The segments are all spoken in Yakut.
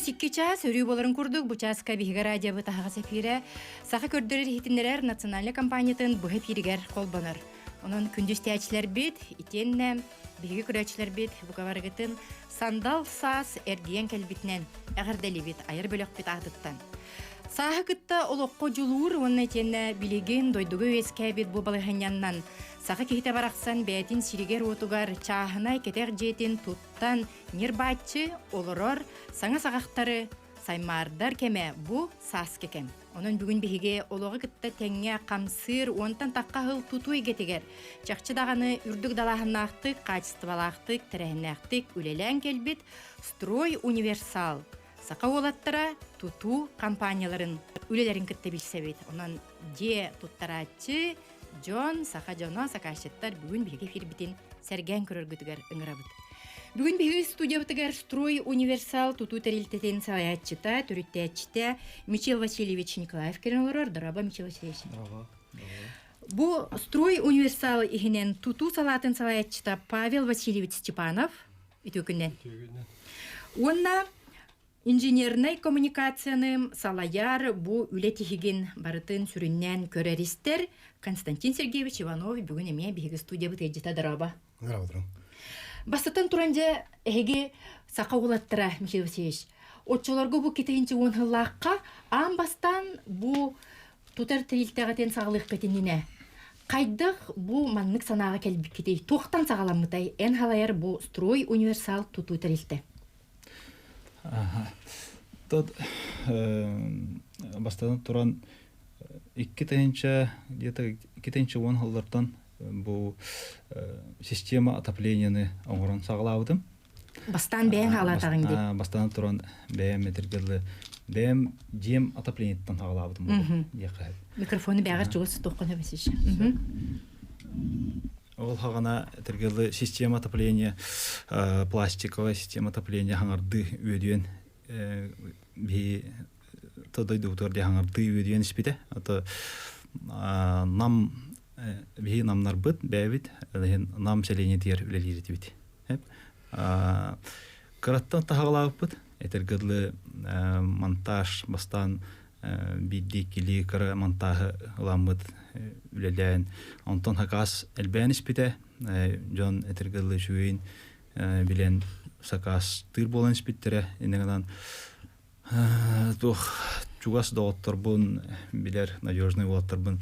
2 чаас өрүү боларын курдук бу чааска биһиги радиобыт аһаҕас эфирэ Саха көрдөрөр иһитиннэрэр национальнай компаниятын быһа эфиригэр холбонор. Онон күндү истээччилэрбит итиэннэ биһиги көрөөччүлэрбит бука сандал саас эргийэн кэлбитинэн эҕэрдэлибит айар бөлөхпүт аатыттан. Сааһы кытта олоххо дьулуур уонна итиэннэ билигин дойдуга үөскээбит бу балаһыанньаннан саха киһитэ барахсан бэйэтин сиригэр-уотугар чааһынай кэтэх дьиэтин туттан ньир-бааччы олорор саҥа саҕахтары саймаардар кэмэ бу сааскы кэм. Онон бүгүн биһиги олоҕу кытта тэҥҥэ хамсыыр уонтан тахха сыл тутуу эйгэтигэр чахчы даҕаны үрдүк далааһыннаахтык, хаачыстыбалаахтык, тэрээһиннээхтик үлэлээн кэлбит «Строй Универсал» саха уолаттара тутуу компанияларын үлэлэрин кытта билсэбит. Онон дьиэ туттарааччы дьон, саха дьоно, сакаасчыттар бүгүн биһиги эфирбитин сэргээн көрөргүтүгэр ыҥырабыт. Бүгүн биһиги студиябытыгар «Строй Универсал» тутуу тэрилтэтин салайааччыта, төрүттээччитэ Мичил Васильевич Николаев кэлэн олорор. Дорообо, Мичил Васильевич. Дорообо. Бу «Строй Универсал» иһинэн тутуу салаатын салайааччыта Павел Васильевич Степанов. Үтүө күннэн. Үтүө күннэн. Уонна Инженернэй коммуникацияны салайар бу үлэ тиһигин барытын сүрүннээн көрөр-истэр Константин Сергеевич Иванов бүгүн эмиэ биһиги студиябыт ыалдьыта дорообо. Здорово. Бастатан туран дьэ эһиги саха уолаттара Михаил Васильевич оччолорго бу китинчи уон сыллаахха аан бастаан бу тутар тэрилтэҕитин саҕалыаххыт иннинэ хайдах бу маннык санааҕа кэлбиккитий туохтан саҕаламмытай эн халайар бу строй универсал тутуу тэрилтэ Тот бастатан туран 2 тыһыынча где-то 2 тыһыынча 10 сыллартан бу система отопленияны оҥорон саҕалаабытым. Бастаан бэйэҥ хаалаатаҕыҥ дии. Бастаан туран бэйэм этэргэ бэйэм дьиэм отоплениеттан саҕалаабытым буолуо диэххэ. Микрофону бэҕэр чугас тутуоххун сөп Ол хаҕана этэргэ система отопления, пластиковая система отопления хаҥардыы үөдүйэн биһи то дойдубутугар дии хаҥардыы үөдүйэн испитэ. Ото нам биһи намнарбыт бэйэбит нам сэлиэнньэтигэр үлэлиир этибит. Кыраттан таһаҕалаабыппыт. Этэргэ дылы монтаж бастаан биирдии-иккилии кыра монтааһы ыламмыт үлэлээн, онтон сакаас элбээн испитэ. Дьон этэргэ дылы үчүгэйин билэн сакаастыыр буолан испиттэрэ. Инньэ гынан туох чугас доҕотторбун билэр надежный уолаттарбын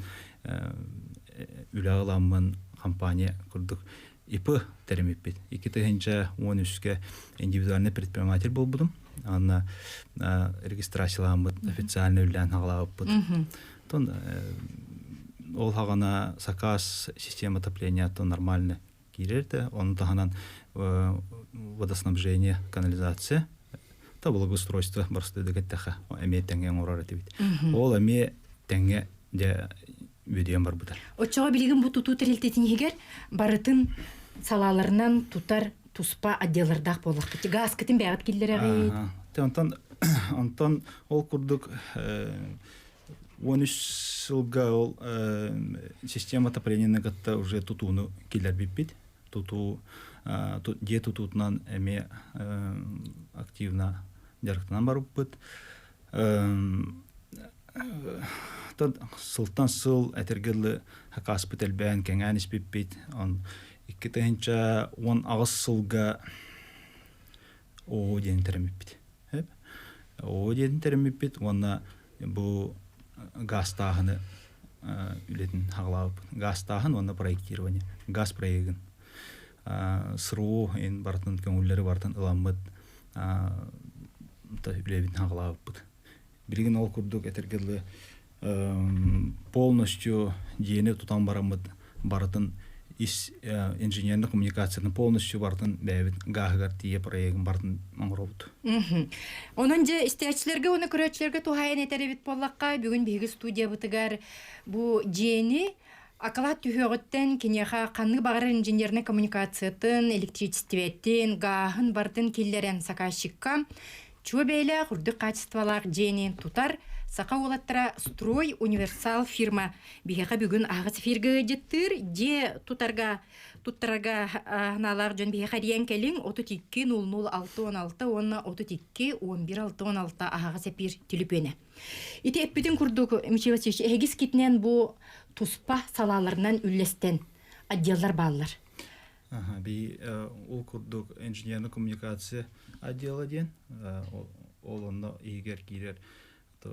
үлэҕэ ыламмын компания курдук ИП тэриммиппит. 2013-кэ индивидуальный предприниматель буолбутум. Анна регистрацияламмыт, официально үлэлээн хаҕалаабыппыт. Тон ол хаҕана сакаас система отопления то нормально киирэр да, ону таһынан водоснабжение, канализация, та благоустройство барыстыдык эттэхэ эмиэ тэҥҥэ оҥорор этибит. Ол эмиэ тэҥҥэ дьэ үөдүйэн барбыта. Оччоҕо билигин бу тутуу тэрилтэтин иһигэр барытын салааларынан тутар туспа отделлардаах буоллахпыт. Гааскытын бэйэҕит киллэрэҕит. Онтон онтон ол курдук 13 сылга ол система отопления кытта уже тутууну киллэрбиппит. Тутуу дьиэ тутуутунан эмиэ активно дьарыктанан барбыппыт. Сылтан сыл этэргэ дылы хакааспыт элбээн кэҥээн испиппит. 2018 сылга ООО диэн тэриммиппит. ООО диэн тэриммиппит уонна бу гаастааһыны үлэтин хаҕалаабыппыт. Гаастааһын уонна проектирование. Газ проегын. СРО ин барытын көҥүллэри барытын ыламмыт үлэбитин хаҕалаабыппыт. Билигин ол курдук этэргэ дылы полностью дьиэни тутан бараммыт барытын ис инженерный коммуникацияны полностью барытын бэйэбит гааһыгар тиийэ проегын барытын оҥоробут. Онон дьэ истээччилэргэ уонна көрөөччүлэргэ туһаайан этэр эбит буоллахха, бүгүн биһиги студиябытыгар бу дьиэни акылаат түһүөҕүттэн киниэхэ ханнык баҕарар инженернэй коммуникациятын, электричествэтин, гааһын барытын киллэрэн заказчикка чуо бэйэлээх үрдүк хаачыстыбалаах дьиэни тутар. Саха уолаттара Строй Универсал фирма биһиэхэ бүгүн аһаҕас эфиргэ ыалдьыттыыр. Дьиэ тутарга туттарарга аналаах дьон биһиэхэ эрийэн кэлиҥ 32 00 616 уонна 32 11 616 аһаҕас эпиир түлүпүөнэ. Ити эппитин курдук, Мичил Васильевич, эһигис китинэн бу туспа салааларынан үллэстэн отделлар бааллар. Аха, би ол курдук инженерная коммуникация отдела диэн, ол онно иһигэр киирэр то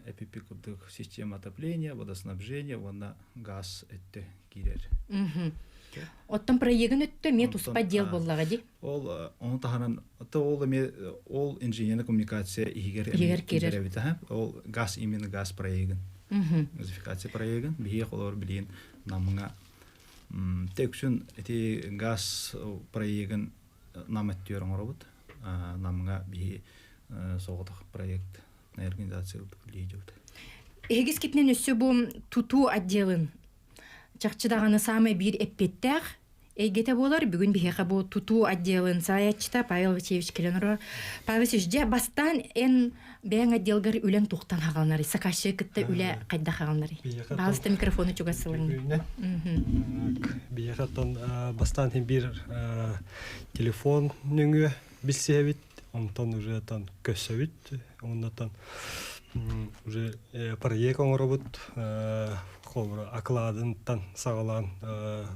эпипи курдук система отопления, водоснабжения уонна газ өттө киирэр. Оттон проегын өттө эмиэ туспа отдел буоллаҕа дии. Ол ону таһынан то ол эмиэ ол инженерная коммуникация иһигэр иһигэр киирэр эбит ол газ именно газ проегын газификация проегын биһиэх олор билиин намҥа Үксүн ити газ проегын нам өттүгэр оҥоробут. Намҥа биһи соҕотох проект организация үлэлиибит. Эһигис китинэн өссө бу тутуу отделын чахчы даҕаны саамай биир эппиэттээх эйгэтэ буолар. Бүгүн биһиэхэ бу тутуу отделын салайааччыта Павел Васильевич кэлэн олорор. Павел Васильевич, дьэ бастаан эн бэйэҥ отделгар үлэҥ тухтан хаҕаланарый? Сакаасчыга кытта үлэ хайдах хаҕаланарый? Баалыста микрофону чугас сылыҥ. Биһиэхэ оттон бастаан иһин биир телефон нөҥүө билсиһэбит, онтон уже тан көссөбүт, оннотон уже проект оҥоробут, холобура акладынтан саҕалаан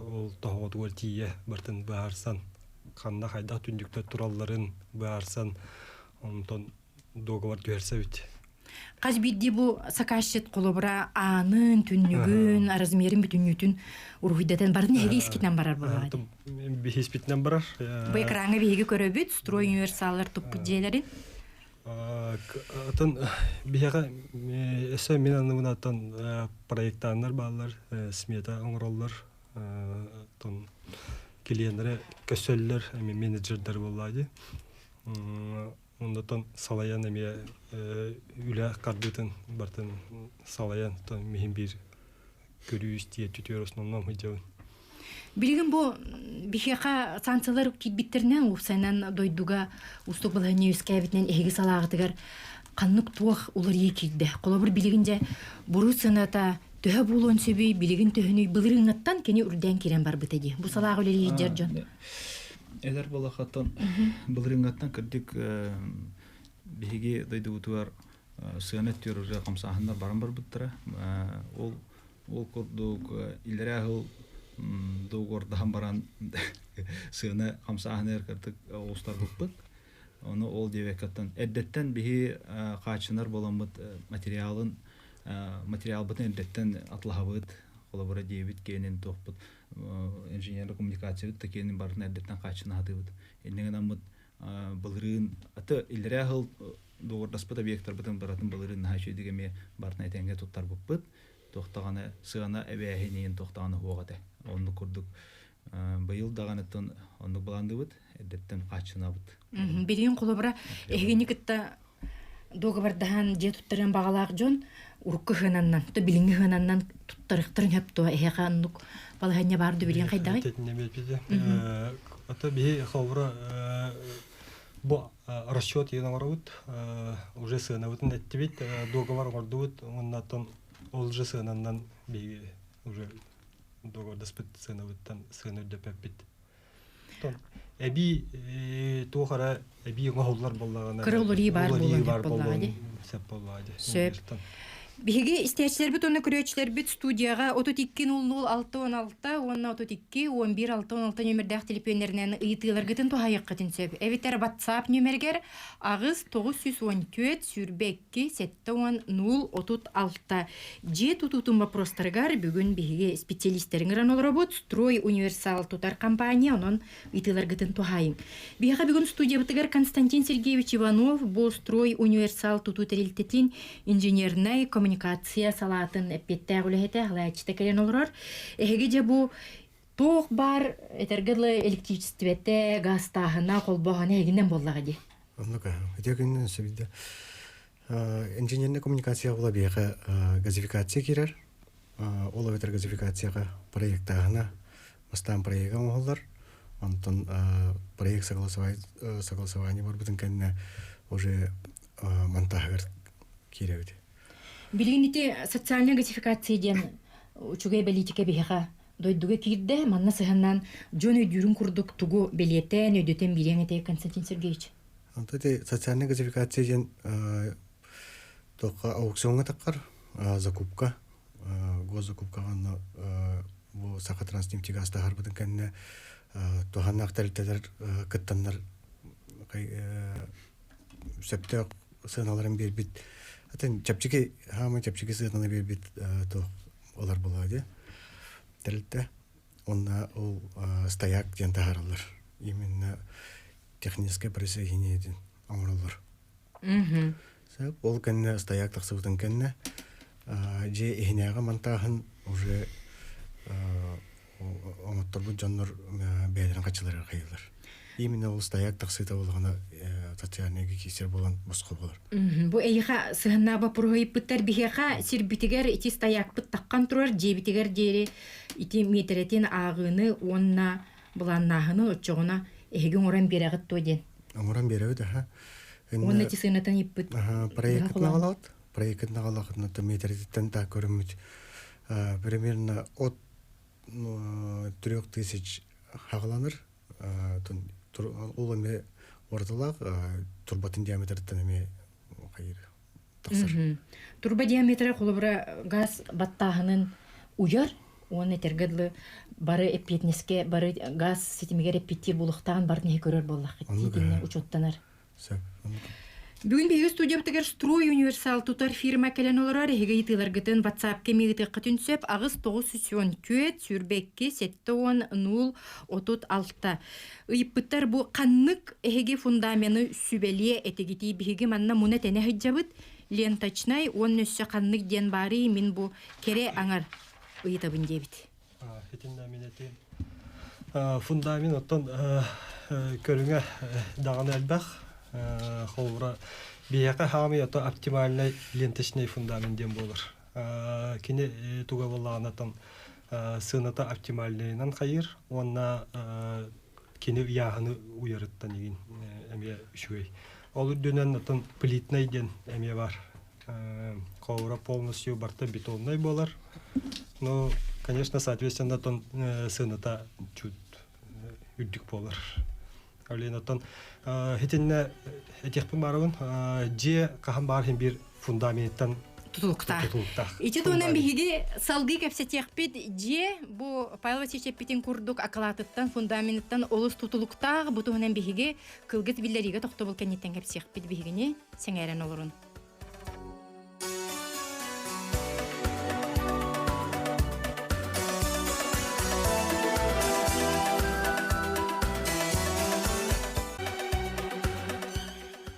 ол тоһоҕотугар тиийэ бартын быһаарсан, ханна хайдах түннүктэр туралларын быһаарсан, онтон договор түһэрсэбит. Хас биирдии бу заказчик холобура аанын, түннүгүн, размерин бүтүннүүтүн уруһуйдатан барын эһиги искитинэн барар буолаҕа. Биһиспитинэн барар. Бу экраҥҥа биһиги көрөбүт, строй универсаллар туппут дьиэлэрин. Атын биһиэхэ өссө мин анныбынаттан проектаннар бааллар, смета оҥороллор, тон клиеннэрэ көсөллөр, эми менеджердэр буоллаа дии. Оннотон салайан эмиэ үлэ хардыытын бартын салайан миһин биир көрүү истиэ түтүөр основном сылдьабын. Билигин бу биһиэхэ санкциялар киирбиттэринэн уопсайынан дойдуга уустук балаһыанньа үөскээбитинэн эһиги салааҕытыгар ханнык туох уларыйыы киирдэ? Холобур, билигин дьэ буруу сыаната төһө буолуон сөбүй, билигин төһөнүй былырыыҥҥаттан кини үрдээн киирэн барбыта дии. Бу салааҕа үлэлии сылдьар дьон. Эдэр буолахаттан былырыыҥҥаттан кырдьык биһиги дойдубутугар сыана өттүгэр уже хамсааһыннар баран барбыттара. Ол ол курдук иллэрээ сыл доугуордаһан баран сыана хамсааһыныгар кырдык оҕустарбыппыт. Ону ол диэбэккэттэн эрдэттэн биһи хааччынар буоламмыт материалын материалбытын эрдэттэн атлаһабыт холобура диэбит киэнин туохпут инженерная коммуникациябыт да киэнин барытын эрдэттэн хааччына сатыыбыт. Инньэ гынаммыт былырыын аты иллэрээ сыл доҕордоспут объектарбытын барытын былырыын наһаа үчүгэйдик эмиэ барытын этэҥҥэ туттарбыппыт. Туох даҕаны сыана эбээһиниин туох даҕаны суох этэ. Оннук курдук быйыл даҕаныттан оннук былаандыбыт, эрдэттэн хааччынабыт. Билигин холобура эһигини кытта дуогабардаһан дьиэ туттарыан баҕалаах дьон урукку ыһыананнан, то билиҥҥи ыһыананнан туттарыахтарын сөп дуо? Эһиэхэ оннук балаһыанньа баар дуо билигин хайдаҕый? Ата биһи холобура бу расчет иһин оҥоробут, уже сыанабытын эттибит, договор оҥордубут, уоннаттан ол уже сыананнан биһиги уже договордаспыт сыанабыттан сыана үрдэппэппит. Эбии туох эрэ эбии оҥоһуллар буоллаҕына кыра уларыы баар буолуон сөп буоллаҕа дии. Сөп. Биһиги истээччилэрбит уонна көрөөччүлэрбит студияҕа 32 00 616 уонна 32 11 616 нүөмэрдээх телефоннэринэн ыйытыыларгытын туһайыаххытын сөп. Эбэтэр WhatsApp нүөмэригэр аҕыс 914 22 70 036 Дьиэ тутуутун боппуруостарыгар бүгүн биһиги специалистэрин ыран олоробут. Строй универсал тутар компания, онон ыйытыыларгытын туһаайыҥ. Биһиэхэ бүгүн студиябытыгар Константин Сергеевич Иванов бу Строй универсал тутуу тэрилтэтин инженернай коммуникация салаатын эппиэттээх үлэһитэ салайааччыта кэлэн олорор. Эһиги дьэ бу туох баар этэргэ дылы электричествэтэ, газтааһына, холбооһуна эһигинэн буоллаҕа дии. Оннук үтүө күнүнэн сөбүйдэ. Инженернэй коммуникация була биһиэхэ газификация киирэр. Ол эбэтэр газификацияҕа проектааһына бастаан проега оҥоһуллар. Онтон проект согласование барбытын кэннэ уже монтаһыгар киирэбит. Билигин ити социальная газификация диэн үчүгэй бэлиитикэ биһиэхэ дойдуга киирдэ. Манна сыһаннаан дьон өйдүүрүн курдук тугу бэлиэтээн, өйдөтөн биэриэҥ этэй, Константин Сергеевич? Онто ити социальная газификация диэн туохха аукциоҥҥа таххар закупка госзакупкаҕа онно бу Сахатранснефтегаз таһаарбытын кэннэ туһааннаах тэрилтэлэр кыттаннар сөптөөх сыаналарын биэрбит атын чэпчэки хаамай чэпчэки сыананы биэрбит туох олар буолаа дии тэрилтэ уонна ол стояк диэн таһаараллар именно техническое присоединение диэн оҥороллор ол кэннэ стояк тахсыбытын кэннэ дьиэ иһинээҕи монтааһын уже оҥотторбут дьоннор бэйэлэрин хаччыларыгар хайыылар. Именно ол стояк тахсыыта буоллаҕына социальный киисер буолан босхо буолар. Бу эйиэхэ сыһыннаах боппуруоһу биһиэхэ сирбитигэр ити стоякпыт таххан турар дьиэбитигэр диэри ити миэтэрэтин ааҕыыны уонна былааннааһыны оччоҕуна эһиги оҥорон биэрэҕит дуо диэн. Оҥорон биэрэбит аха. Уонна ити сыанатын ыйыппыт. Проект наҕалаат. Проект наҕалаахытына миэтэрэтиттэн та көрүммүт примерно от 3000 хаҕаланар. Ол эмиэ орталаах турбатын диаметрыттан эмиэ хайыр тахсар. Турба диаметра холобура газ баттааһынын уйар уонна этэргэ дылы бары эппиэтинэскэ бары газ ситимигэр эппиэттиир буолуохтааҕын барын иһи көрөр буоллаххыт итиннэ учуоттанар. Сөп. Бүгүн биһиги студиябытыгар Строй Универсал тутар фирма кэлэн олорор. Эһиги ыйытыыларгытын WhatsApp-ка ыытыаххытын сөп. Аҕыс 914 22 70 0 36. Ыйыппыттар бу ханнык эһиги фундамены сүбэлиэ этигитий биһиги манна муна тэнэ сылдьабыт. Ленточнай уонна өссө ханнык диэн баарый мин бу кэрэ аҥар ыйытабын диэбит. Итиннэ мин этиим. Фундамент оттон көрүҥэ даҕаны элбэх. Холобура, биһиэхэ хаамый ото оптимальный ленточный фундамент диэн буолар. Кини туга буоллаҕына там сыаната оптимальныйынан хайыр уонна кини ыйааһыны уйарыттан игин эмиэ үчүгэй. Ол үрдүнэн оттон плитнай диэн эмиэ бар. Холобура полностью барта бетоннай буолар. Ну, конечно, соответственно, тон сыаната чуть үрдүк буолар. Олен оттон итиннэ этиэхпин баарабын дьиэ хаһан баар иһин биир фундаменттан тутулуктаах. Тутулуктаах. Ити туһунан биһиги салгыы кэпсэтиэхпит. Дьиэ бу Павел Васильевич эппитин курдук акылаатыттан, фундаменыттан олус тутулуктаах. Бу туһунан биһиги кылгас биллэриигэ тохтобул кэнниттэн кэпсиэхпит биһигини сэҥээрэн олорун.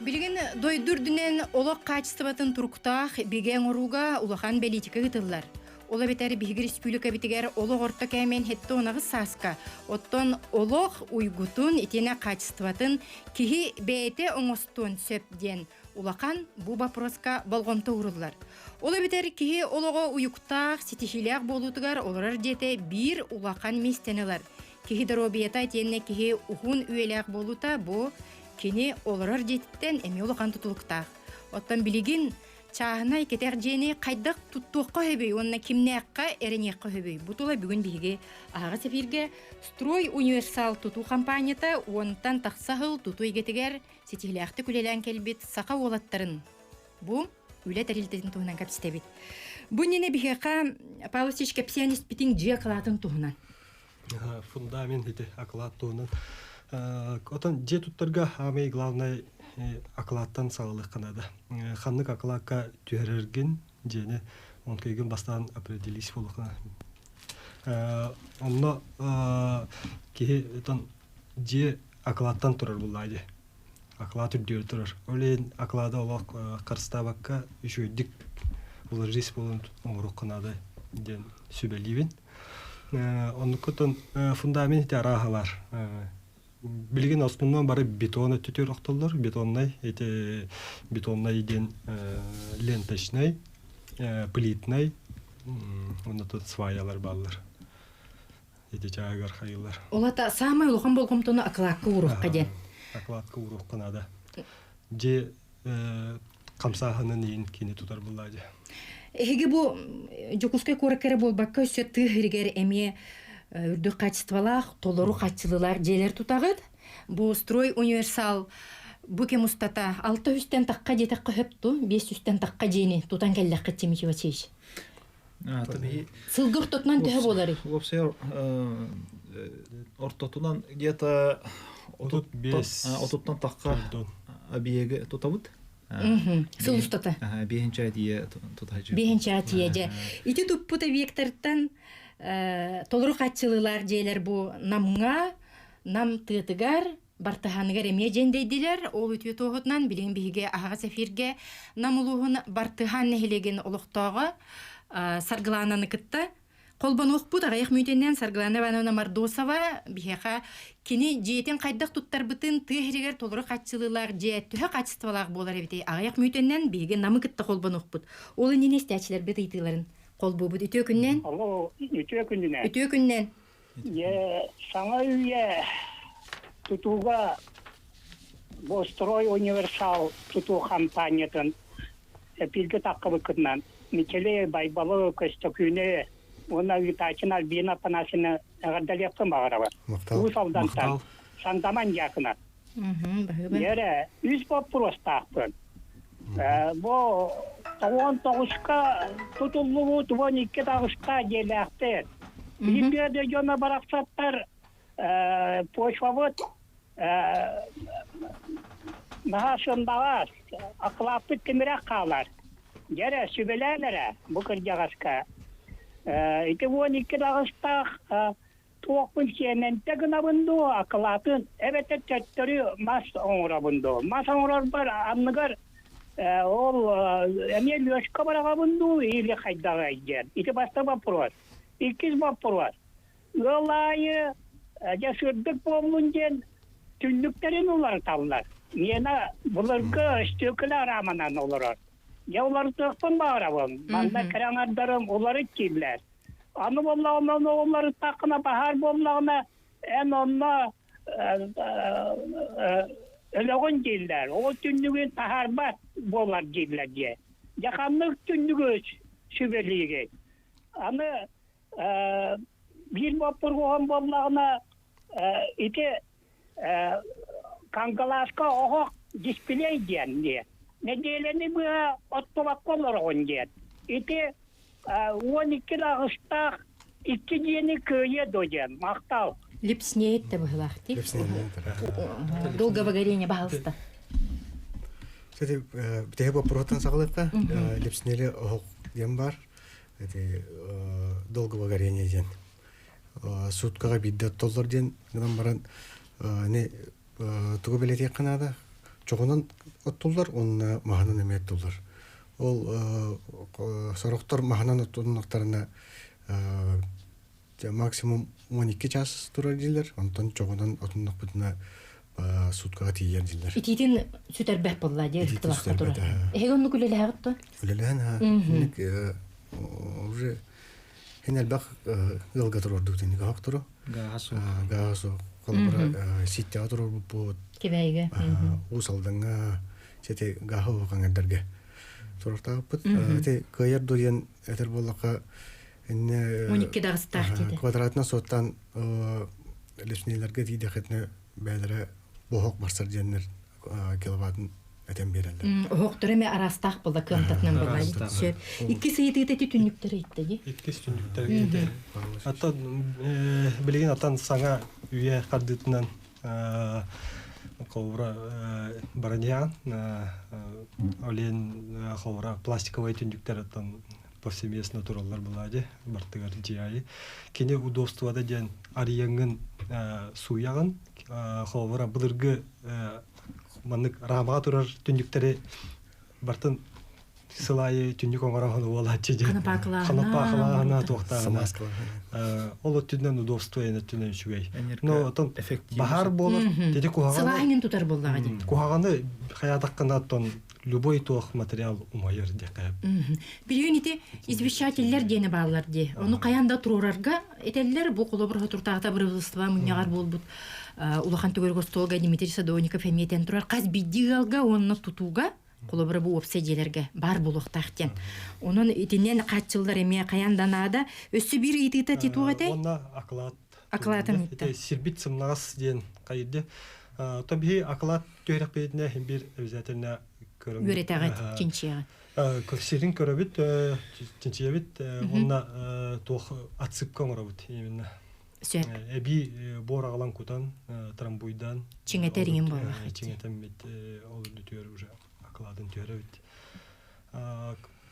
Билигин дойду үрдүнэн олох хаачыстыбатын туруктаах бигэ оҥорууга улахан бэлиитикэ ыытыллар. Ол эбэтэр биһиги республикабытыгар олох орто кээмэйин хэттэ унаҕыс сааска, оттон олох уйгутун итиэнэ хаачыстыбатын киһи бэйэтэ оҥостуон сөп диэн улахан бу боппуруоска болҕомто ууруллар. Ол эбэтэр киһи олоҕо уйуктаах, ситиһиилээх буолуутугар олорор дьиэтэ биир улахан миэстэни ылар. Киһи доруобуйата итиэннэ киһи уһун үйэлээх буолуута бу кини олорор дьиэтиттэн эмиэ улахан тутулуктаах. Оттон билигин чааһынай кэтэх дьиэни хайдах туттуохха сөбүй уонна кимнээххэ эрэниэххэ сөбүй? Бу тула бүгүн биһиги аһаҕас эфиргэ Строй Универсал тутуу компанията уонтан тахса сыл тутуу эйгэтигэр ситиһилээхтик үлэлээн кэлбит саха уолаттарын бу үлэ тэрилтэтин туһунан кэпсэтэбит. Бу иннинэ биһиэхэ Павел Васильевич кэпсээн испитиҥ дьиэ акылаатын туһунан. Фундамент ити акылаат туһунан. Отон дьиэ туттарга самый главный акылааттан саҕалыахха наада. Ханнык акылаакка түһэрэргин дьиэни онкейгин бастаан определись буолуохха. Онно киһи отон дьиэ акылааттан турар буллаа дии. Акылаат үрдүгэр турар. Ол иһин акылааты олох харыстаабакка үчүгэйдик уложись буолан оҥоруохха наада диэн сүбэлиибин. Оннуккутун фундамент ити арааһа баар. Билигин основном бары бетон өттүтүгэр охтоллор. Бетоннай ити бетоннай диэн ленточнай, плитнай уонна тут сваялар бааллар. Ити чааһыгар хайыллар. Ол ата саамай улахан болҕомтону акылаакка ууруохха диэн. Акылаакка ууруохха наада. Дьиэ хамсааһынын иин кини тутар буллаа дьэ. Эһиги бу Дьокуускай куоракка эрэ буолбакка өссө тыа сиригэр эмиэ үрдүк хаачыстыбалаах, толору хааччылыылаах дьиэлэр тутаҕыт. Бу строй универсал бу кэм устата алта үстэн тахха диэтэххэ сөп ту, биэс үстэн тахха дьиэни тутан кэллэххит Тимити Васильевич. Сылгы ортотунан төһө буоларый? Уопсайар ортотунан где-то отуттан тахха объеги тутабыт. Сыл устата. Биэһинчэ тиийэ тутаһычы. Биэһинчэ тиийэ дьэ. Ити туппут объектартан толору хааччылыылаах дьиэлэр бу Намҥа, Нам тыатыгар, Бартыһааныгар эмиэ дьэндэйдилэр. Ол үтүө туоһутунан билигин биһиги аһаҕас эфиргэ Нам улууһун Бартыһаан нэһилиэгин олохтооҕо Саргылаананы кытта холбонуохпут. Аҕыйах мүнүүтэнэн Саргылаана Ивановна Мордосова биһиэхэ кини дьиэтин хайдах туттарбытын, тыа сиригэр толору хааччылыылаах дьиэ төһө хаачыстыбалаах буолар эбитий? Аҕыйах мүнүүтэнэн биһиги Намы кытта холбонуохпут. Ол иннинэ истээччилэрбит ыйытыыларын холбуубут. Үтүө күннэн! Алло, үтүө күнүнэн! Үтүө күннэн! Дьэ, саҥа үйэ тутууга Бострой универсал тутуу хампаанньатын эпииргэ таххыбыккытынан Мичили Байбалы Көстөкүүнү уонна ыытааччын Альбина Афанасьевна эҕэрдэлиэхпин баҕарабын. Уус Алдантан Сандаман Дьаакынап. Дьэ, үс боппуруостаахпын. Бу 99-ка тутуллубут 12 таҕыста дьиэлээхтэр. Биир дьоно барахсаттар почвабыт наһаа сымнаҕас, акылааппыт тимирэх хаалар. Дьэ эрэ, сүбэлээн эрэ бу кырдьаҕаска. Ити 12 таҕыстаах туохпун сиэмэнтэ гынабын дуу, акылаатын эбэтэр төттөрү мас оҥоробун дуу. Мас оҥорорбор анныгар ол эмиэ лүөскэ быраҕабын дуу или хайдаҕый диэн. Ити бастакы боппуруос. Иккис боппуруос. Ыал аайы дьэ сырдык буоллун диэн түннүктэрин уларыталлар. Миэнэ былыргы өстүөкүлэ арааманан олорор. Дьэ уларытыахпын баҕарабын. Манна кэрэ аҥардарым уларыт дииллэр. Аны буоллаҕына, оҕолоруттаххына баһаар буоллаҕына, эн онно өлөҕүн дииллэр. Ол түннүгүн таһаарбат буолар дииллэр дии. Дьэ ханнык түннүгү сүбэлиигит? Аны биир боппуруоһум буоллаҕына, ити Кангалааска оһох дисплей диэн диэн. Нэдиэлэни быһа оттубакка олороҕун диэн. Ити 12 аҕыстаах икки дьиэни кыайыа дуо диэн. Махтал. Липснеет да быһылаах дии. Долгого горения баһалыста. Кстати, бүтэһик боппуруоттан саҕалыахха. Липснели оһох диэн бар. Эти долгого горения диэн. Суткаҕа биирдэ оттоллор диэн гынан баран не тугу бэлэтиэххэ наада чоҕунан оттуллар уонна маһынан эмиэ оттуллар ол сорохтор маһынан оттуннахтарына максимум 12 час турар дииллэр онтон чоҕунан отуннахпытына суткаҕа тиийэр дииллэр итиитин сүтэрбэт буолла дии ытыктылахха турар эһиги оннук үлэлээҕит дуо үлэлээн уже Эн элбэх ыалга туруордубут ини каһохтору. Гааһа суох. Гааһа суох. Холобура, ситтяҕа туруорбуппут. Кэбээйигэ. Уус Алдаҥҥа сити гааһа улахаҥҥардарга туруортаабыппыт. Ити кыайар дуо диэн этэр буоллахха, инне 12 даҕыстаах диэтэ. Квадратынан суоттаан леснийлэргэ тиийдэххитинэ бэйэлэрэ буоһук барсар диэннэр киловаттын этэн биэрэллэр. Оһохторо эмэ араастаах буолла кыамтатынан буолла. Сөп. Иккис ыйытыыта ити түннүктэр ыйытта дии. Иккис түннүктэр ыйытта. Аттан билигин аттан саҥа үйэ хардыытынан холобура бараньян олен холобура пластиковай түннүктэр аттан повсеместно тураллар булади бартыгар дьиайы кини удобствода диэн арыйаҥҥын сууйаҕын холобура былыргы маннык рамаҕа турар түннүктэри бартын сыл аайы түннүк оҥороһун уолааччы диэн ханапаахылааһына туохтааһына ол өттүнэн удобство эн өттүнэн үчүгэй но отон баһаар буолар дети куһаҕаны сылааһын тутар буоллаҕа дии куһаҕаны хайаатаххына оттон любой туох материал умайар диэххэ Билигин ити извещателлэр диэни бааллар дии. Ону хайаан да туруорарга этэллэр. Бу холобур хотуртааҕыта бырабыылыстыба мунньаҕар буолбут улахан төгүрүк остуолга Дмитрий Садовников эмиэ этэн турар. Хас биирдии ыалга уонна тутууга. Холобура бу уопсай дьиэлэргэ баар буолуохтаах диэн. Онон итинэн хааччыллар эмиэ хайаан да наада. Өссө биир ыйытыыта титуох этэй? Уонна акылаат. Акылаатын ыйытта. Сирбит сымнаҕас диэн хайырды. То биһи акылаат түһэрэхпитинэ иһин биир обязательно көрөммүт. Үөрэтэҕит, чинчийэҕит. Сирин көрөбүт, чинчийэбит уонна туох отсыпка оҥоробут именно. Сөп. Эбии буор аҕалан кутан, трамбуйдаан. Чиҥэтэр иҥин буоллах. Чиҥэтэммит ол үрдүтүгэр уже акылаатын түһэрэбит.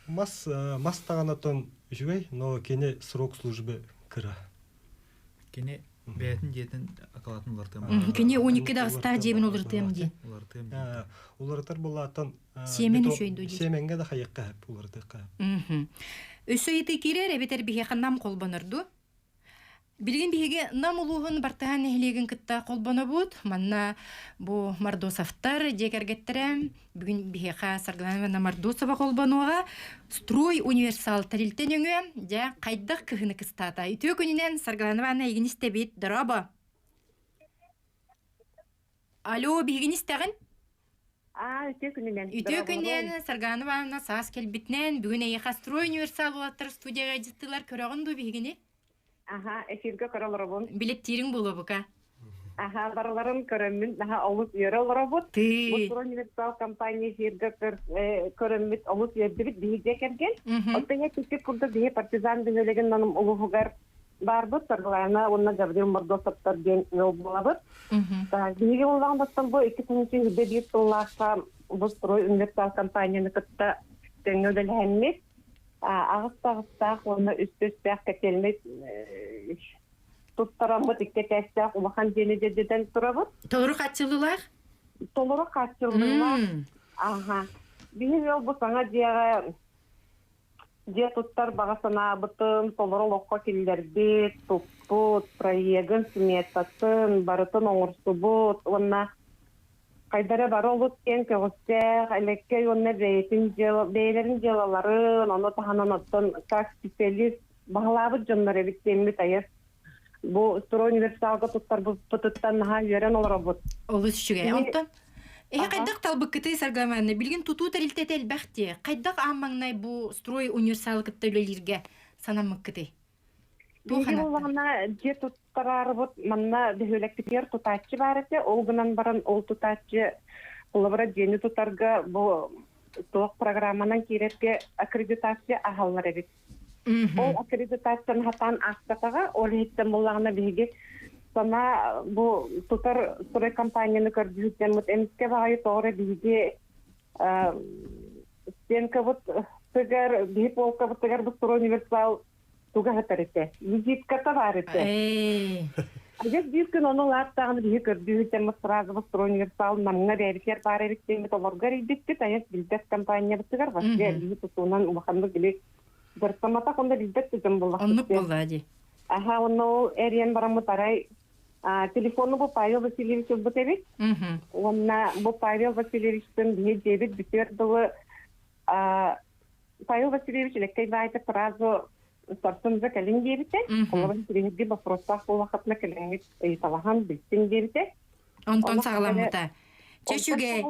Мас мас таҕанатон үчүгэй, но кини срок службы кыра. Кини бэйэтин дьиэтин акылаатын уларытыам. Кини 12 даҕыстаах дьиэбин уларытыам диэн. Уларытыам диэн. Уларытар буолааттан Сиэмэн үчүгэй дуу Сиэмэҥҥэ да хайыахха сөп, уларытыахха сөп. Өссө ыйытыы киирэр эбэтэр биһиэхэ нам холбонор дуу? Билигин биһиги Нам улууһун Бартыһаан нэһилиэгин кытта холбонобут. Манна бу Мордосовтар дьиэ кэргэттэрэ бүгүн биһиэхэ Саргылана Ивановна Мордосова холбонуоҕа. Строй универсал тэрилтэ нөҥүө дьэ хайдах кыһыны кыстаата. Үтүө күнүнэн Саргылана Ивановна эйигин истэбит. Дорообо. Алло, биһигини истэҕин? Аа, үтүө күнүнэн. Үтүө күнүнэн, Саргана Ивановна саас кэлбитинэн, бүгүн эйиэхэ Строй универсал уолаттар студияга дьыттылар көрөҕүн дуу биһигини? Аха, эфиргэ көрө олоробун. Билэттиириҥ буолуо бука. Аха, барыларын көрөммүн, наһаа олус үөрэ олоробут. Ты. Бу Строй универсал компания эфиргэ көрөммүт олус үөрдүбүт биһиги кэргэн. Оттон икки курдук биһи партизан бөһүөлэгин улууһугар Барбыт Саргылаана уонна Гаврил Мордосовтар диэн ыал буолабыт. Биһиги буоллаҕыттан бу 2021 сыллаахха бу строй универсал компанияны кытта тэҥҥэ үлэлэһэммит аҕыс таҕыстаах уонна үс түстээх котельнай туттараммыт икки этээстээх улахан дьиэни дьэдьэтэн турабыт. Толору хааччыллыылаах? Толору хааччыллыылаах. Аха. Биһиги ыал бу саҥа дьиэҕэ Дьиэ туттар баҕа санаабытын толору олоххо киллэрбит, туппут, проегын, сметатын барытын оҥорсубут уонна хайда эрэ бары олус киэҥ көҕүстээх, элэккэй уонна бэйэтин дьыала, бэйэлэрин дьыалаларын, ону таһынан оттон как специалист баһылаабыт дьоннор эбит диэммит айар бу строй универсалга туттарбыппытыттан наһаа үөрэн олоробут. Олус үчүгэй. Онтон эһи хайдах талбыккытый Саргаманна? Билигин тутуу тэрилтэтэ элбэх дии. Хайдах аан маҥнай бу строй универсалы кытта үлэлииргэ санаммыккытый? Биһиги буоллаҕына дьиэ туттараарыбыт манна бөһүөлэкпитигэр тутааччы баар этэ. Ол гынан баран ол тутааччы холобура дьиэни тутарга бу туох программанан киирэргэ аккредитация аһаллар эбит. Ол аккредитацияны хатаан аахпатаҕа, ол иһиттэн буллаҕына биһиги сана бу тутар строй компанияны көрдүүрдэммит эмискэ баҕайы тоҕо эрэ биһиги стенкабыт тыгар биһи полкабытыгар бу строй универсал туга сытар этэ визитката баар этэ Адьас биир күн ону лааттаҕына биһи көрдүүһүттэн сразу строй универсал намҥа бэйэбитигэр баар эбит диэммит олорго эрийбиппит айас билбэт компаниябытыгар вообще биһи тутуунан улаханнык били дьарыктамматах онно билбэт да дьон буоллахпыт Оннук буоллаа дии. Аха, онно ол эрийэн бараммыт арай телефону бу Павел Васильевич ылбыт эбит. Уонна бу Павел Васильевичтын биһи дьиэбит бүтүөр дылы Павел Васильевич Элэккэй баайта сразу сарсын да кэлин диэбитэ. Олорон биһиги боппуруостаах буоллаххытына кэлиҥҥит ыйыталаһан билсиҥ диэбитэ. Онтон саҕаламмыта. Чэ үчүгэй.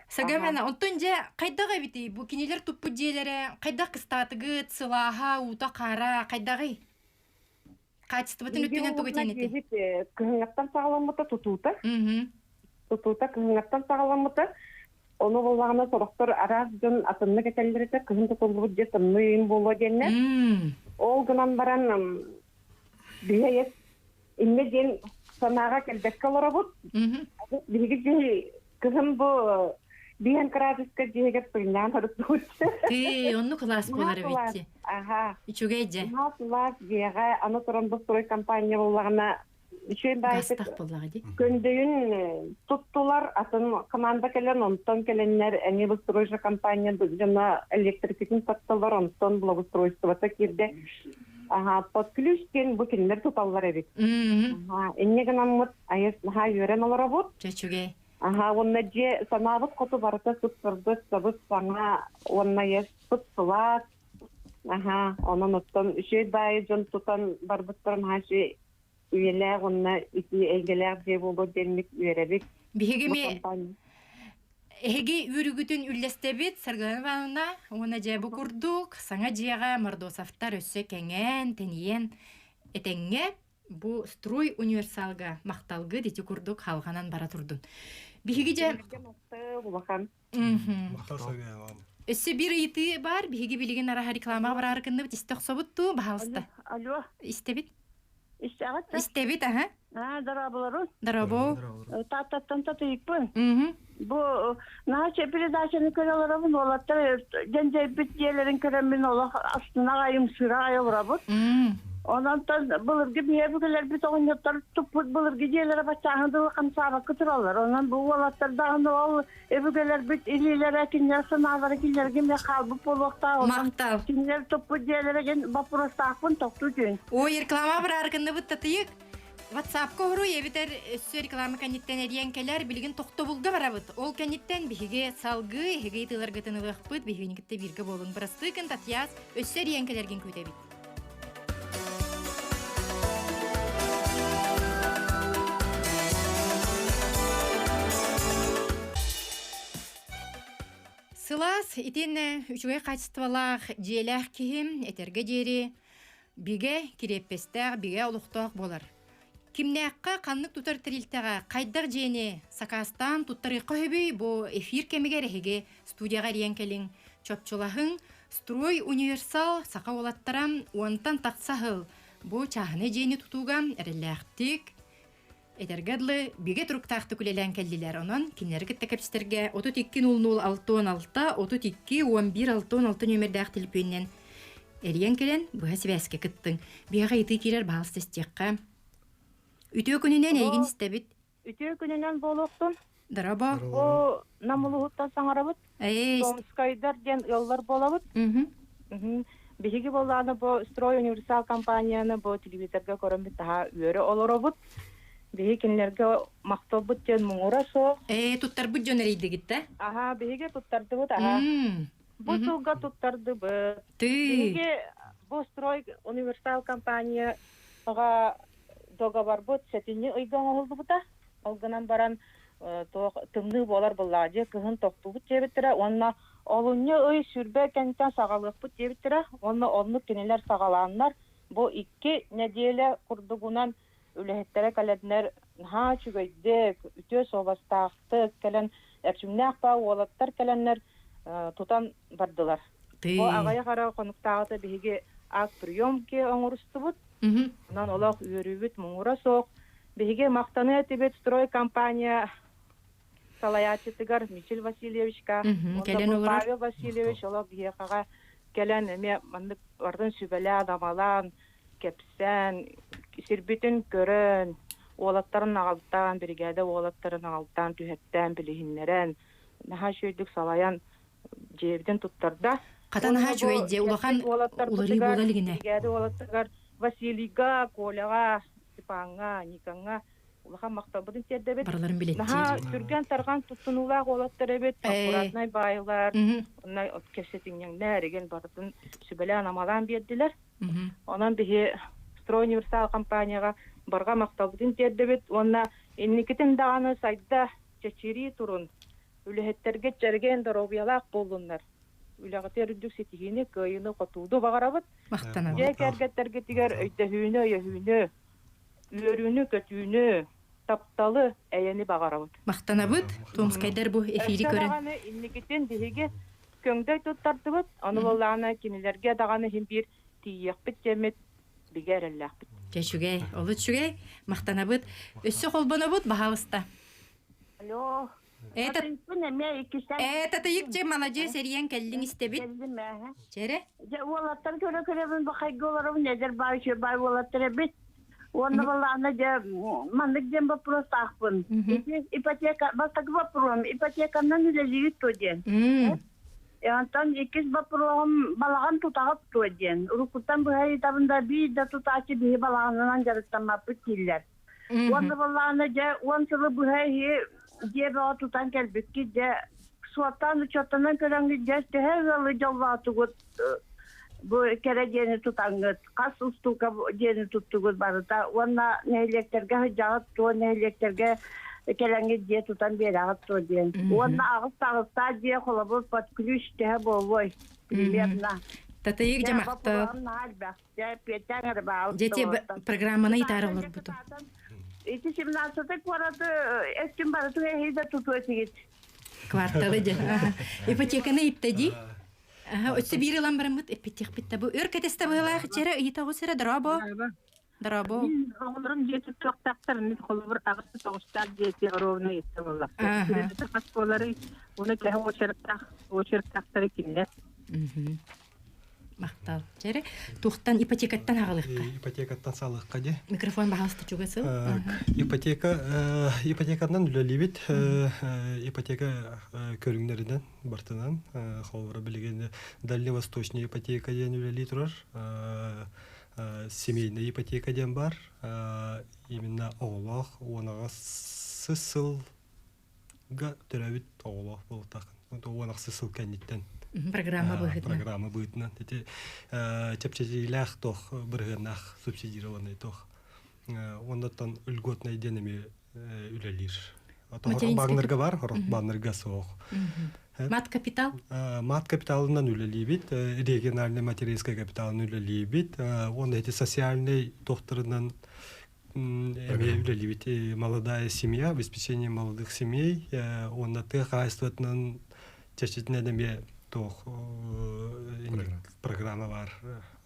Сагамана, онтон дьэ хайдах эбитий? Бу кинилэр туппут дьиэлэрэ хайдах кыстаатыгыт, сылааһа, уута-хаара хайдаҕый? Хаачыстыбатын өттүнэн тугу этиэн этэй? Кыһыҥҥаттан саҕаламмыта тутуута. Тутуута кыһыҥҥаттан саҕаламмыта. Ону буоллаҕына сорохтор араас дьон атыннык этэллэр этэ, кыһын тутуллубут дьиэ тымныы ыйын буолуо диэннэр. Ол гынан баран биһиэйэс иннэ диэн санааҕа кэлбэккэ олоробут. Биһиги дьиэ кыһын бу биһэн кыраадыска дьиэгэр тыыннаан һырыттыбыт. Тыы, оннук кылаас буолар эбит. Аха. Үчүгэй дьэ. Наһаа сылаас дьиэҕэ аны туран бу строй компания буоллаҕына үчүгэй баайытык буоллаҕа дии. Көндөйүн туттулар, атын команда кэлэн, онтон кэлэннэр эмиэ бу строй же компания дьоно электрикитин таттылар, онтон благоустройствота киирдэ. Аха, под ключ диэн бу кинилэр туталлар эбит. Аха, инньэ гынаммыт айыс наһаа үөрэн олоробут. Чэ, үчүгэй. Аха, уонна дьиэ санаабыт хоту барыта сып-сырдык, сабыс-саҥа, уонна сып-сылаас. Аха, онон оттон үчүгэй баайы дьон тутан барбыттарын наһаа үчүгэй үйэлээх уонна ити эйгэлээх дьиэ буолуо диэммит үөрэбит. Биһиги ми Эһиги үөрүүгүтүн үллэстэбит Саргылана Ивановна уонна дьэ бу курдук саҥа дьиэҕэ Мордосовтар өссө кэҥээн, тэнийэн этэҥҥэ бу строй универсалга махталгыт ити курдук халҕанан бара турдун. Биһиги дьэ улахан. Махтал Саргылана. Өссө биир ыйытыы баар. Биһиги билигин араһа рекламаҕа бараары гынныбыт. Истэ охсобут дуу, баһаалыста. Алло. Истэбит. Истэҕит да? Истэбит, аха. Аа, дорооболорун. Дорообо. Тааттаттан татыйыкпын. Бу наһаа передачаны көрө олоробун, уолаттар дьэндьэйбит дьиэлэрин көрөммүн олох астына аҕайым, сыра аҕай олоробут. Ононтон былыргы биһиэбүгэлэрбит оҕонньоттор туппут былыргы дьиэлэрэ баччааһын дылы хамсаабакка тураллар. Онон бу уолаттар даҕаны ол өбүгэлэрбит илиилэрэ кинилэр санаалара кинилэргэ эмиэ хаалбыт буолуохтаах. Махтал. Кинилэр туппут дьиэлэрэ диэн боппуруостаахпын тохтуу түн. Ой, реклама бараарыкынныбыт татыйык. WhatsApp-ка уруй эбитэр өссө реклама кэнниттэн эрийэн кэлэр, билигин тохтобулга барабыт. Ол кэнниттэн биһиги салгыы эһиги ыйытыыларгытын ылыахпыт, биһигини кытта бииргэ буолун. Бырастыы Татьяс, өссө эрийэн кэлэргин күүтэбит. Сылаас итиэннэ үчүгэй хаачыстыбалаах дьиэлээх киһи этэргэ диэри бигэ кириэппэстээх, бигэ олохтоох буолар. Кимнээххэ ханнык тутар тэрилтэҕэ хайдах дьиэни сакаастаан туттарыахха сөбүй бу эфир кэмигэр эһиги студияҕа эрийэн кэлиҥ, чопчулаһыҥ, Строй универсал саха уолаттара уонтан тахса сыл бу чааһынай дьиэни тутууга эрэллээхтик этэргэ дылы бигэ туруктаахтык үлэлээн кэллилэр. Онон кинилэри кытта кэпсэтэргэ 32 00 66 32 11 66 нүөмэрдээх төлөпүөнүнэн эрийэн кэлэн быһа сибээскэ кыттыҥ. Биһиэхэ ыйытыы киирэр баһаалыста истиэххэ. Үтүө күнүнэн эйигин истэбит. Үтүө күнүнэн буолуохтун. Дорообо. Бу Нам улууһуттан саҥарабыт. Томскайдар диэн ыаллар буолабыт. Биһиги буоллааны бу Строй Универсал компанияны бу телевизорга көрөммүт таһа үөрэ олоробут. Биһиги кинилэргэ махталбыт диэн муҥура суох. Ээ, туттарбыт дьон эрийдигит да? Аха, биһиги туттардыбыт, аха. Бу сылга туттардыбыт. Биһиги бу Строй Универсал компания договорбут сэтинньи ыйга оҥоһуллубута. Ол гынан баран туох тымныы буолар буоллаҕа дьиэ кыһын тохтуубут диэбиттэрэ уонна олунньу ый сүүрбэ кэнниттэн саҕалыахпыт диэбиттэрэ уонна оннук кинилэр саҕалааннар бу икки нэдиэлэ курдугунан үлэһиттэрэ кэлэннэр наһаа үчүгэйдик, үтүө суобастаахтык кэлэн эрчимнээх баа уолаттар кэлэннэр тутан бардылар. Бу аҕыйах эрэ хонуктааҕыта биһиги акт приемки оҥорустубут. Онон олох үөрүүбүт муҥура суох. Биһиги махтаныа этибит строй компания салайааччытыгар Мичил Васильевичка, кэлэн Павел Васильевич олох биһиэхэҕэ кэлэн эмиэ маннык барытын сүбэлээн-амалаан, кэпсээн, сирбитин көрөн, уолаттарын аҕалтаан, биригээдэ уолаттарын аҕалтаан, түһэттээн, билиһиннэрэн, наһаа үчүгэйдик салайан дьиэбитин туттарда. Хата наһаа үчүгэй дьиэ, улахан уларыы буола илигинэ. Биригээдэ уолаттарыгар Василийга, Коляҕа, Степаҥҥа, Никаҥҥа улахан махталбытын тиэрдэбит. Барыларын билэттиир. Наһаа түргэн-тарҕан туттунуулаах уолаттар эбит, аккуратнай баайылар, онно кэпсэтинньэҥнэр игин барытын сүбэлээн-амалаан биэрдилэр. Онон биһи Строй Универсал компанияҕа барҕа махталбытын тиэрдэбит уонна инникитин даҕаны сайда чэчирии турун, үлэһиттэргэ чэргэн доруобуйалаах буоллуннар. Үлэҕитигэр үрдүк ситиһиини, кыайыыны-хотууну баҕарабыт. Махтанабыт. Дьиэ кэргэттэргитигэр өйдөһүүнү, өйөһүүнү, үөрүүнү-көтүүнү, тапталы, эйэни баҕарабыт. Махтанабыт. Томскайдар бу эфири көрөн. Даҕаны инникитин биһиги көҥдөй туттардыбыт. Ону буоллаҕына кинилэргэ даҕаны иһин биир тиийиэхпит диэммит бигэ эрэллээхпит. Дьэ үчүгэй, олус үчүгэй. Махтанабыт. Өссө холбонобут, баһаалыста. Алло. Ээ, татыйык дьэ маладьыас эрийэн кэллиҥ истэбит. Чэрэ. Дьэ уолаттар көрө көрөбүн бахайга олоробун эдэр баай үчүгэй баай уолаттар эбит. Уонна балаана дьэ маннык диэн боппуруостаахпын. Ити ипотека бастакы боппуруом ипотеканан үлэлиигит дуо диэн. Онтон иккис боппуруоһум балаҕан тутаҕыт дуо диэн. Уруккуттан быһа ыйытабын да биир да тутааччы биһи балаҕанынан дьарыктаммаппыт дииллэр. Уонна балаана дьэ уон сылы быһа иһи дьиэ бөҕө тутан кэлбиккит дьэ суоттаан учуоттанан көрөҥҥүт дьэ төһө ыалы дьоллоотугут бу кэрэ дьиэни тутаҥҥыт хас устуука дьиэни туттугут барыта уонна нэһилиэктэргэ сылдьаҕыт туо нэһилиэктэргэ Кэлэҥҥит дьиэ тутан биэрэҕит дуо диэн. Уонна аҕыс таҕыстаах дьиэ холобур под ключ төһө буолуой? Примерно. Татыйык Дьэ, дьамахтал. боппуруоһум наһаа элбэх. Дьэ, эппиэттээн эрэ Дьэ, баалыста олортон. программаны итаары Кытаатан, дьэ, олорбутум. кытаатан. Ити 17 куораты өттүн барытын эһиги да тутуо этигит. Кварталы дьэ. Ипотеканы иптэди. Өссө биир ылан бараммыт эппиттиэхпит да бу өр кэтэстэ быһылаах чэрэ ыйыта оҕус эрэ дорообо. Дорообо. Мин оҕолорум дьиэ туттуохтаахтар, мин холобур аҕыс тоҕустаах дьиэти ровно иттэ буоллахтар. Сүрүнэ хас буоларый, уну төһө очередтаах, очередтаахтары кинилэр. Махтал. Чэрэ, туохтан ипотекаттан аҕалыахха? Ипотекаттан салыахха дии. Микрофон баһаалыста чугас ыл. Ипотека ипотеканан үлэлиибит. Ипотека көрүҥнэринэн бартынан. Холобура билигин Дальневосточная ипотека диэн үлэлии турар. Семейная ипотека диэн бар. Именно оҕолоох уон аҕыс сылга төрөөбүт оҕолоох буолтах. 16 сыл кэнниттэн программа быһыытынан. Программа быһыытынан. Ити чэпчэтиилээх туох бырыһыаннаах субсидированный туох. Оннуттан льготный диэн эмиэ үлэлиир. Бааннарга бар, бааннарга суох. Мат капитал? Мат капиталынан үлэлиибит, региональный материнскай капиталынан үлэлиибит. Уонна эти социальный туохтарынан эмиэ үлэлиибит. Молодая семья, обеспечение молодых семей, уонна тыа хаһаайыстыбатынан чэрчитинэн эмиэ туох программа бар.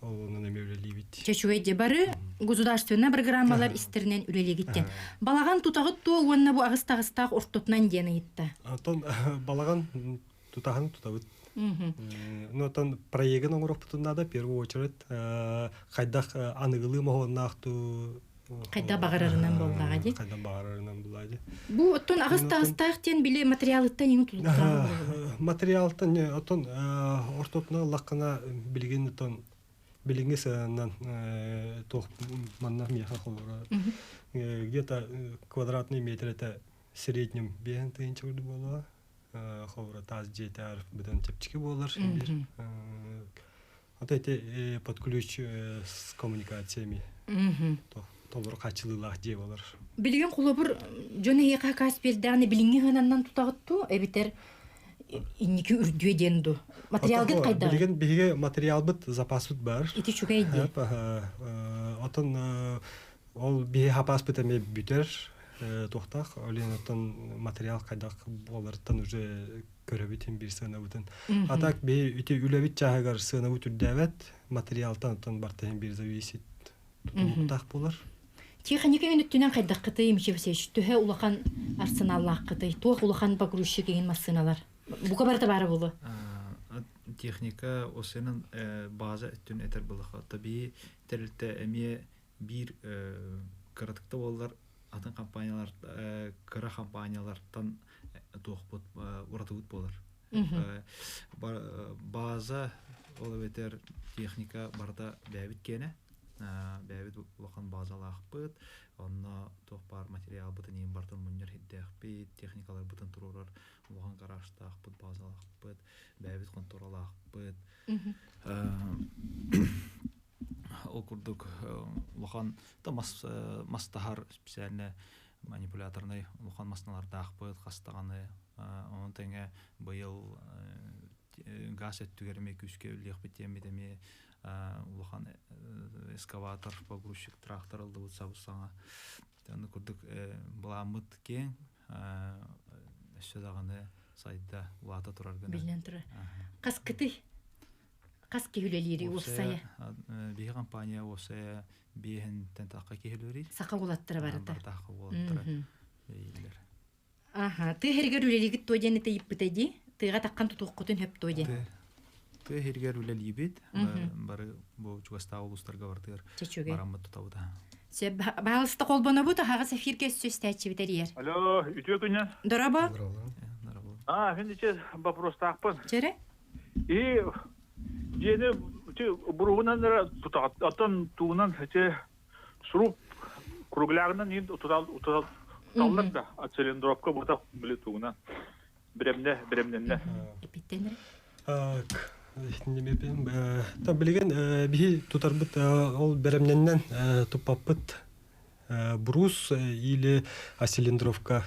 Онон эмиэ үлэлиибит. Чэчүгэй дьэ бары государственнай программалар истэринэн үлэлиигиттэн. Балаҕан тутаҕыт туо уонна бу аҕыс таҕыстаах ортотунан диэн ыйытта. Оттон балаҕан тутаһын тутабыт. Ну, оттон проегын оҥоруохпутун наада, в первую очередь, хайдах аныгылыы моһуоннаах туу Хайда баҕарарынан буоллаҕа дии. Хайда баҕарарынан буоллаҕа дии. Бу оттон аҕыс таҕыстаах диэн били материалыттан иҥ тутулуктаах Материалтан оттон ортотунан ыллаххына билигин оттон билиҥҥи сыанан туох манна миэхэ холобура где-то квадратный метр это среднем биэһэн тыһыынча курдук буолуо холобура таас дьиэтээр быдан чэпчэки буолар биир Вот эти под ключ с коммуникациями толору хааччылыылаах дьиэ болар. Билигин холобур дьон эһиэхэ хакаас биэрдэҕинэ билиҥҥи ыһананнан тутаҕыт дуу эбитэр инники үрдүө диэн дуу? Материалгыт хайдаҕый? Билигин биһиги материалбыт запаспыт бар. Ити үчүгэй дии. Отон ол биһи хапааспыт эмиэ бүтэр туохтаах. Олен оттон материал хайдах буоларыттан уже көрөбүт иһин биир сыанабытын. А так биһи ити үлэбит чааһыгар сыанабыт үрдээбэт, материалтан оттон барта иһин биир зависит тутулуктаах буолар. Тиэхиньикэ өттүнэн хайдаххытый, Мичи Васильевич, төһө улахан арсеналлааххытый, туох улахан погрузчик иһин массыыналар? Бука барыта баара буолуо. Техника осенан база өттүн этэр былаха. Таби тэрилтэ эмиэ биир кыратыкта буоллар атын компаниялар кыра компаниялартан туохпут уратыбыт буолар. База ол эбэтэр техника барыта бэйэбит киэнэ. Бэйэбит улахан базалаахпыт. Онно туох баар материалбытын иин барытын мунньар хирдээхпит, техникаларбытын туруорар улахан гаражтаахпыт, базалаахпыт, бэйэбит хонтуоралаахпыт. Ол курдук улахан да мас мас таһар специально манипуляторнай улахан массыыналардаахпыт хас даҕаны онон тэҥэ быйыл газ өттүгэр эмиэ күүскэ үлэлиэхпит диэммит эмиэ улахан эскаватор погрузчик трактор ыллыбыт сабыс-саҥа онно курдук былааммыт киэҥ өссө даҕаны сайда улаата турар гына биллэн турар хас кытый Хас киһи үлэлиирий уопсайа? Биһи компания уопсайа биэһинтэн тахха киһи үлэлиир. Саха уолаттара барыта. Саха уолаттара үлэлииллэр. Аха, тыа иһигэр үлэлиигит туо диэн ыйыппыта дии. Тыаҕа таххан тутуоххутун сөп туо диэн. Тыа иһигэр үлэлиибит. Бары бу чугастааҕы улуустарга барытыгар бараммыт тутабыт. Сөп, баалыста холбонобут, аһаҕас эфиргэ өссө истээччибит эрийэр. Алло, үтүө күнү. Дорообо. А, мин иче вопростаахпын. Чэрэ? И дьиэни ити буруһунан эрэ тутаҕыт, оттон тугунан ити сруб круглягынан иин тутал тутал туталлар да, а цилиндровка бута били тугунан биремне биремненне. Эпиттен Та билигин биһи тутарбыт ол бэрэмнэннэн туппаппыт. Брус или оцилиндровка,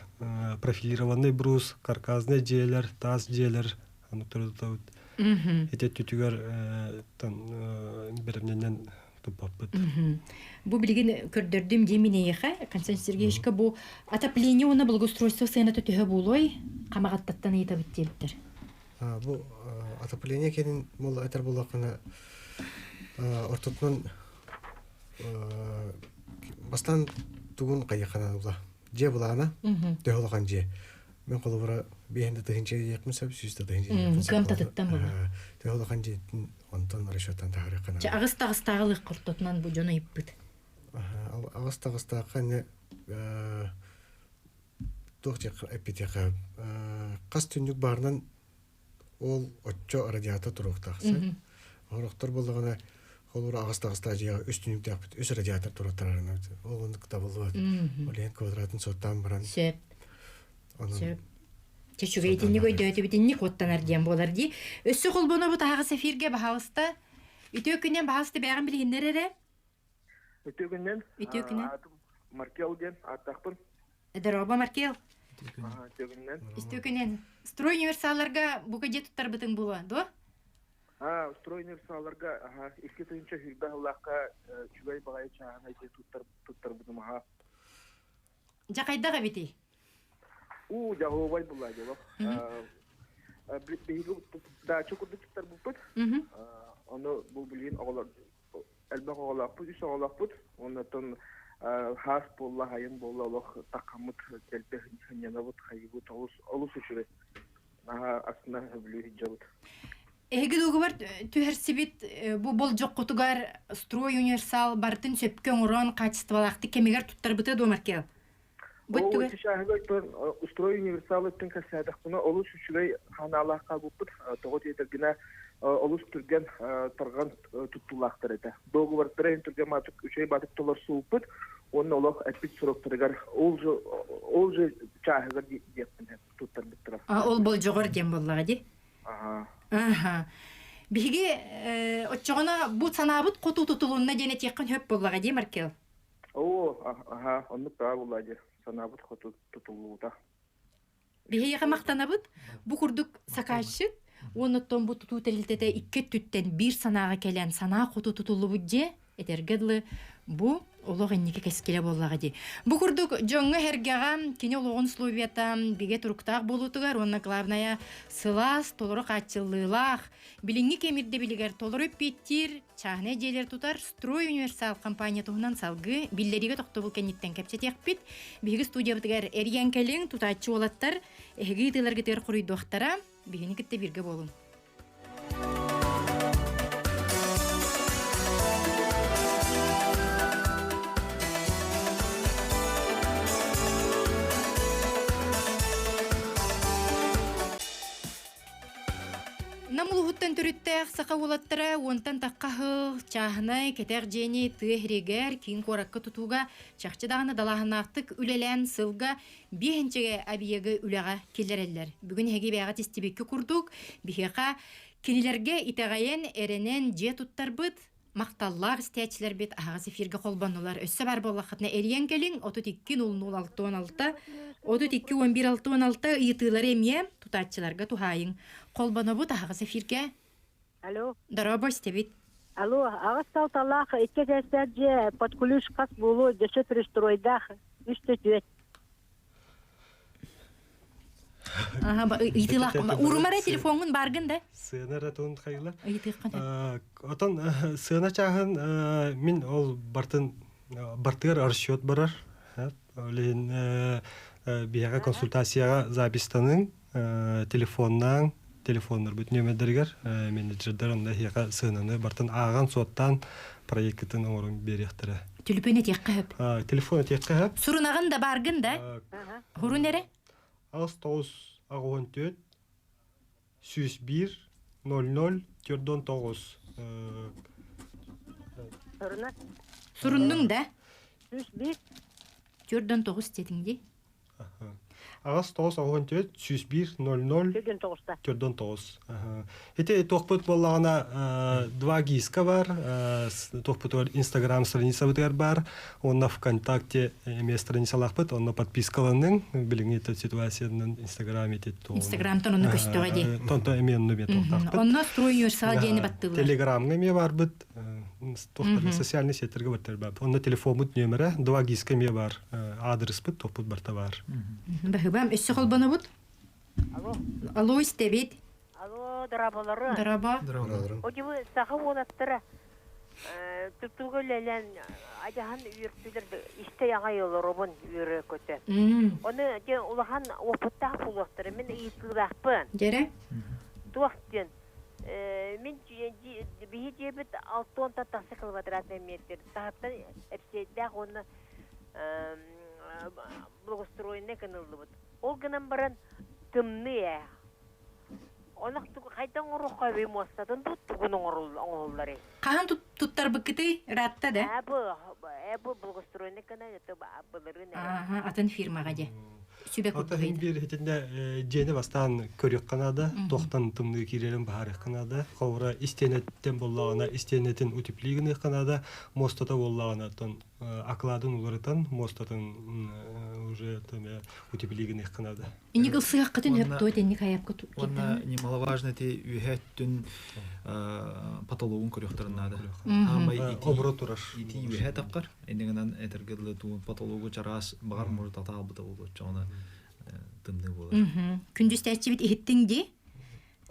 профилированный брус, каркасный дьиэлэр, таас дьиэлэр аны турутабыт. Ити өттүтүгэр бэрэмнэнэн туппаппыт. Бу билигин көрдөрдүм дии миниэхэ, Константин Сергеевичка бу отопление уонна благоустройство сыаната төһө буолуой? Хамаҕаттаттан ыйытабыт диэбиттэр. Бу отопление кэнин мол этэр буоллаххына ортотунан бастаан тугун хайыхханан ула дьиэ былаана төһө улахан дьиэ мен холобура биэһин да тыһыынча диэхпин сөп сүүс да тыһыынча диэхпин сөп кыамтатыттан буолар төһө улахан дьиэтин онтон расчеттан таһаарыахха наада аҕыс таҕыстааҕы ылыахха ортотунан бу дьон ыйыппыт аҕыс таҕыстаахха эмиэ туох диэххэ эппитиэхэ хас түннүк баарынан ол оччо радиатор туруохтаах сөп Орохтор буоллаҕына холобура аҕыс таҕыстаах дьиэҕэ үс түннүктээхпит үс радиатор туруоттарарынабыт ол оннук табыллыбат ол иһин квадратын суоттаан баран сөп сөп Чечүгэй итинник өйдөөтүбүт инник уоттанар диэн буолар дии. Өссө холбонобут аһаҕас эфиргэ баһаалыста. Үтүө күнүнэн баһаалыста бэйэҕин билиһиннэр эрэ. Үтүө күнүнэн. Үтүө күнүн. Маркел диэн ааттаахпын. Здорово, Маркел. Үтүө күнүнэн. Үтүө күнүнэн. Строй универсалларга бука дьиэ туттарбытыҥ буолуо, дуо? Аа, строй универсалларга аха 2020 сыллаахха үчүгэй баҕайы чааһынай дьиэ туттарбытым аха. Дьэ хайдах эбитий? Уу, дьаһуобай булла дьоло. Биһиги дача курдук туттарбыппыт. Ону бу билигин оҕолор элбэх оҕолоохпут, үс оҕолоохпут. Оннотон хаас буолла, хайын буолла олох таххаммыт дэлби сынньанабыт, хайыбыт олус олус үчүгэй. Наһаа астына сөбүлүү сылдьабыт. Эһиги дуогубар түһэрсибит бу болдьоххутугар строй универсал барытын сөпкө оҥорон хаачыстыбалаахтык кэмигэр туттарбыта дуо Маркел? Бу строй универсал өттүн кэпсээтэхпинэ олус үчүгэй ханаалаах хаалбыппыт. Тоҕо диэтэргинэ олус түргэн тарҕан туттуулаахтар этэ. Договортара иһин түргэн баатык үчүгэй баатык толорсубуппут уонна олох эппит сроктарыгар ол же ол же чааһыгар диэхпин туттарбыттара. Ол болдьоҕор диэн буоллаҕа дии. Аха. Биһиги оччоҕуна бу санаабыт хоту тутулунна диэн этиэххин сөп буоллаҕа дии Маркел? Оо, аха, оннук да буолла дии. Санаабыт хоту тутуллубута. Биһиэхэ махтанабыт. Бу курдук сакаасчыт уонна оттон бу тутуу тэрилтэтэ икки өттүттэн биир санааҕа кэлэн санаа хоту тутуллубут дьиэ этэргэ дылы бу олох инники кэскилэ буоллаҕа дии. Бу курдук дьоҥҥо-сэргэҕэ кини олоҕун условията бигэ туруктаах буолуутугар уонна главное сылаас, толору хааччыллыылаах, билиҥҥи кэм ирдэбилигэр толору эппиэттиир чааһынай дьиэлэр тутар Строй Универсал компания туһунан салгыы биллэриигэ тохтобул кэнниттэн кэпсэтиэхпит. Биһиги студиябытыгар эрийэн кэлиҥ, тутааччы уолаттар эһиги ыытыыларгытыгар хоруйдуохтара. Биһини кытта бииргэ буолуҥ. Нам улууһуттан төрүттээх саха уолаттара уонтан тахха сыл чааһынай кэтэх дьиэни тыа иһиригэр киин куоракка тутууга чахчы даҕаны далааһыннаахтык үлэлээн сылга биэһинчэгэ объегы үлэҕэ киллэрэллэр. Бүгүн эһиги бэйэҕит истибиккэ курдук биһиэхэ кинилэргэ итэҕэйэн, эрэнэн дьиэ туттарбыт Махталлаах истээччилэрбит аһаҕас эфиргэ холбоннулар. Өссө баар буоллаххытына эрийэн кэлиҥ 32 00 66 32 11 66 ыйытыылары эмиэ тутааччыларга туһаайыҥ. Холбонобут аһаҕас эфиргэ. Алло. Дорообо истэбит. Алло, аҕыс талталаах икки этээстээх дьиэ под ключ хас буолуо дөссө пристройдаах үс төтүөт. Ыйытыылаах урумара телефоҥҥун бааргын да? Сыана эрэ тугун хайыла. Ыйытыаххын. Отон сыана чааһын мин ол бартын бартыгар расчет барар. Ол иһин биһиэхэ консультацияҕа запистаныҥ, телефоннаан, телефоннарбыт нүөмэрдэригэр менеджердэр онно эһиэхэ сыананы бартын ааҕан-суоттаан проеккытын оҥорон биэриэхтэрэ. Түлүпүөн этиэххэ сөп. Телефон этиэххэ сөп. Сурунаҕын да бааргын да? Хурун эрэ? Ас тоҕус аҕыһын түөрт 101 00 49 Суруна? Суруннуҥ да? 101 49 диэтиҥ дии. Аҕыс тоҕус оҕон түөрт 101 00 Төрдөн тоҕуста. Төрдөн тоҕус. Ити туохпут буоллаҕына два гиска бар, туохпутугар Инстаграм страницабытыгар бар, уонна ВКонтакте эмиэ страницалаахпыт, онно подпискаланыҥ, билиҥҥи ситуациянан Инстаграм ити Инстаграмтан онно көстөҕө дии. Тонто эмиэ онно эмиэ туохтаахпыт. Онно строй универсал диэни баттыыллар. Телеграмҥа эмиэ барбыт, туохтар социальный сеттерге баттар бар. Онно телефоммут нүөмэрэ, два гиска эмиэ бар, аадырыспыт, туохпут барта бар. Баһыбам, өссө холбонобут? Алло. Алло, истэбит. Алло, дораболору. Дораба. Одьубу саха уолаттара тутууга үлэлээн адьаһан үөртүлэр истэй аҕай олоробун үөрэ көтө. Оны дьэ улахан опыттаах буолуохтара мин ыйытыылаахпын. Дьэрэ? Туох диэн мин биһи дьиэбит алтыонтан тахса квадратный метр таһыттан эпсиэйдээх уонна благоустроенный гыныллыбыт. Ол гынан баран тымныы ээ. Онох хайдан оҥоруохха эбий муостатын тугун оҥоһулларый? Хаһан туттарбыккытый? Ыраатта да? Ээ бу ээ бу благоустроенный гына это былырыын Ааха, атын фирмаҕа дьэ. Сүбэ Ата хин биир итиннэ дьиэни бастаан көрүөххэ наада, туохтан тымныы киирэрин баһаарыахха наада. Холобура истиэнэттэн буоллаҕына истиэнэтин утеплии гыныахха наада, муостата буоллаҕына оттон акладын уларытан муостатын уже там утеплии гыныахха наада. Инник ылсыаххытын өп туо тенник айапка Уонна немаловажно ти үһэ өттүн потологун көрүөхтөрүн наада. Аамай Обро турар. ити үһэ таххар иннигинэн этэргэ дылы туун потологу чараас баҕар может атаалбыта буолуоччаҕына тымныы буолар. Күндүстээччибит иһиттиҥ дии.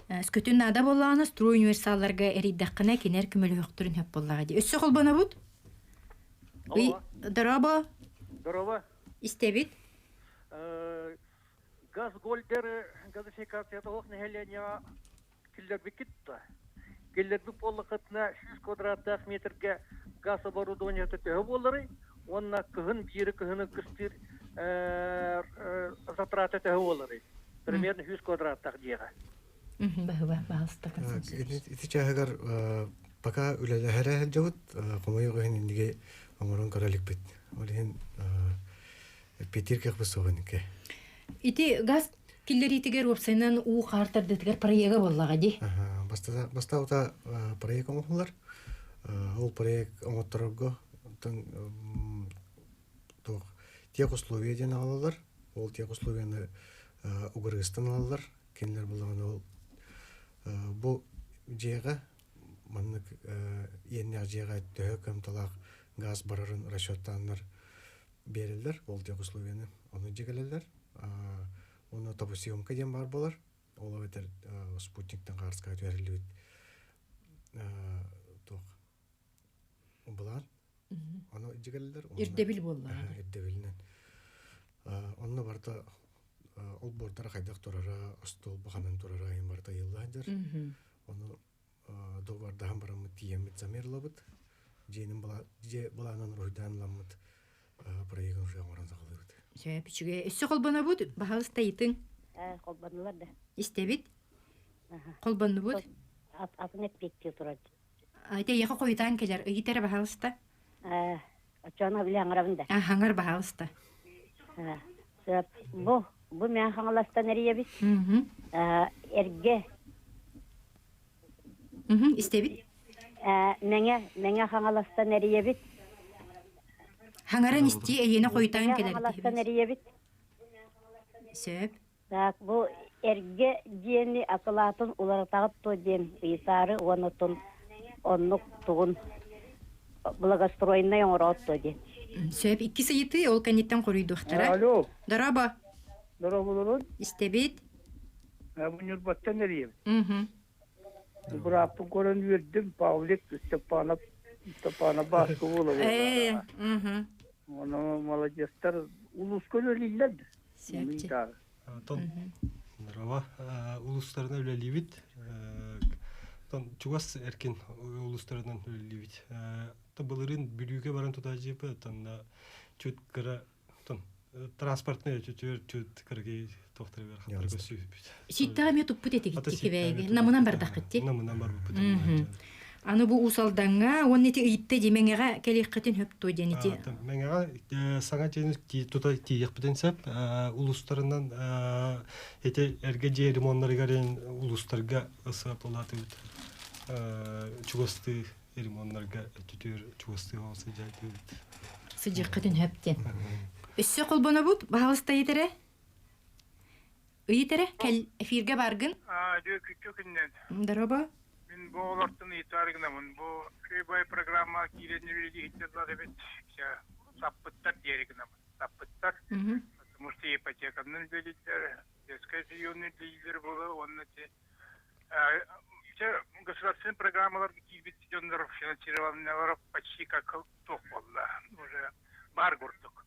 Өскөтүн наада буоллаҕына строй универсалларга эрийдэххинэ кинилэр көмөлөһүөхтэрин сөп буоллаҕа дии. Өссө холбонобут? Ый, дорообо. Дорообо. Истэбит. Газ Гольдер газификацията суох нэһилиэнньэҕэ киллэрбиккит да? Киллэрбит буоллаххытына 100 квадраттаах метргэ газ оборудованиета төһө буоларый? Уонна кыһын биири кыһыны кыстыыр затрата төһө буоларый? Примерно 100 квадраттаах дьиэҕэ. Баһыба, баһылыста Ити чааһыгар пока үлэлэһэрэ сылдьабыт, хомойуох иһин инниги оҥорон көрө иликпит. Ол иһин Питер кэх Ити газ киллэриитигэр уопсайынан уу хаар тардыытыгар проега буоллаҕа дии. Бастаабыта проект оҥоһуллар. Ол проект оҥотторорго туох тех условия диэн аҕалаллар. Ол тех условияны угрыстан алаллар. Кинилэр буллаҕына ол бу дьиэҕэ маннык иэннээх дьиэҕэ төһө кыамталаах газ барарын расчеттааннар биэрэллэр ол тех условияны ону дьигэлэллэр уонна топосъемка диэн баар буолар ол эбэтэр спутниктан хаарыскаҕа түһэриллибит туох былаан ону дьигэллэр ирдэбил буолла ирдэбилинэн онно барыта ол буордара хайдах турара остуол баханан турара айын барыта ыйылла сылдьар ону договардаһан бараммыт тиийэммит замерлабыт дьиэнин дьиэ былаанын уруһуйдаан ыламмыт проегын уже оҥорон саҕалыыбыт. Сөп, үчүгэй. Өссө холбонобут, баһаалыста ыйытыҥ. Холбонулар да. Истэбит. Холбоннубут. Атын эппиэттии турар. Ити эйиэхэ хойутаан кэлэр. Ыйыт эрэ баһаалыста. Оччоҕуна били аҥарабын да. Аҥар баһаалыста. Сөп. Бу, бу мен Хаҥаластан эрийэбит. Эргэ Истэбит. Мэҥэ, Мэҥэ Хаҥаластан эрийэбит. Хаҥаран истии эйиэнэ хойутаан Мэҥэ кэлэр Хаҥаластан эрийэбит. Сөп. Так, бу эргэ дьиэни акылаатын уларытаҕыт дуо диэн ыйытаары уонна оттон оннук тугун благостроеннай оҥороот дуо диэн. Сөп. Иккис ыйытыы ол кэнниттэн хоруйдуохтара. Алло. Дорообо. Дорооболорун. Истэбит. Бу Ньурбаттан эрийэбит. Бырааппын көрөн үөрдүм, Павлик Степанов, Степанов Бааска буолабын. Ээ, мгм. Ону молодецтар улууска үлэлииллэр. Сөп. Антон, здорово. Улуустарынан үлэлиибит. Тон чугас эркин улуустарынан үлэлиибит. Былырыын Бүлүүгэ баран тутааччы тонна чуть кыра транспортный өтүтүгэр чуть кыргый туохтары бэр хаттарга сүүппүт. Сииттэҕэ эмиэ туппут этигит кибээги. Намынан бардаххыт ти. Намынан барбыппыт. Аны бу Уус Алдаҥҥа уонна ити ыйытта дии Мэҥэҕэ кэлиэххитин сөп дуо диэн ити. Мэҥэҕэ саҥа дьиэни тута тиийиэхпитин сөп. Улуустарынан ити эргэ дьиэ ремоннарыгар улуустарга ысыапылаатыбыт. Чугастыы ремоннарга өттүтүөр чугастыы сылдьаатыбыт. Сыдьыаххытын сөп диэн. Өссө холбонобут, баһаалыста ыйыт эрэ. Ыйыт эрэ, кэл эфиргэ баргын. Дьэ, күччү күннэн. Дороба. Мин бу олортон ыйытаары гынабын. Бу Кыйбай программа киирэн иһиттэр эбит. Саппыттар диэри гынабын. Саппыттар. Потому что ипотеканан үлэлииллэр, детскай приемный үлэлииллэр буола уонна государственный программаларга киирбит дьоннор финансированиелара почти как туох буолла уже баар курдук.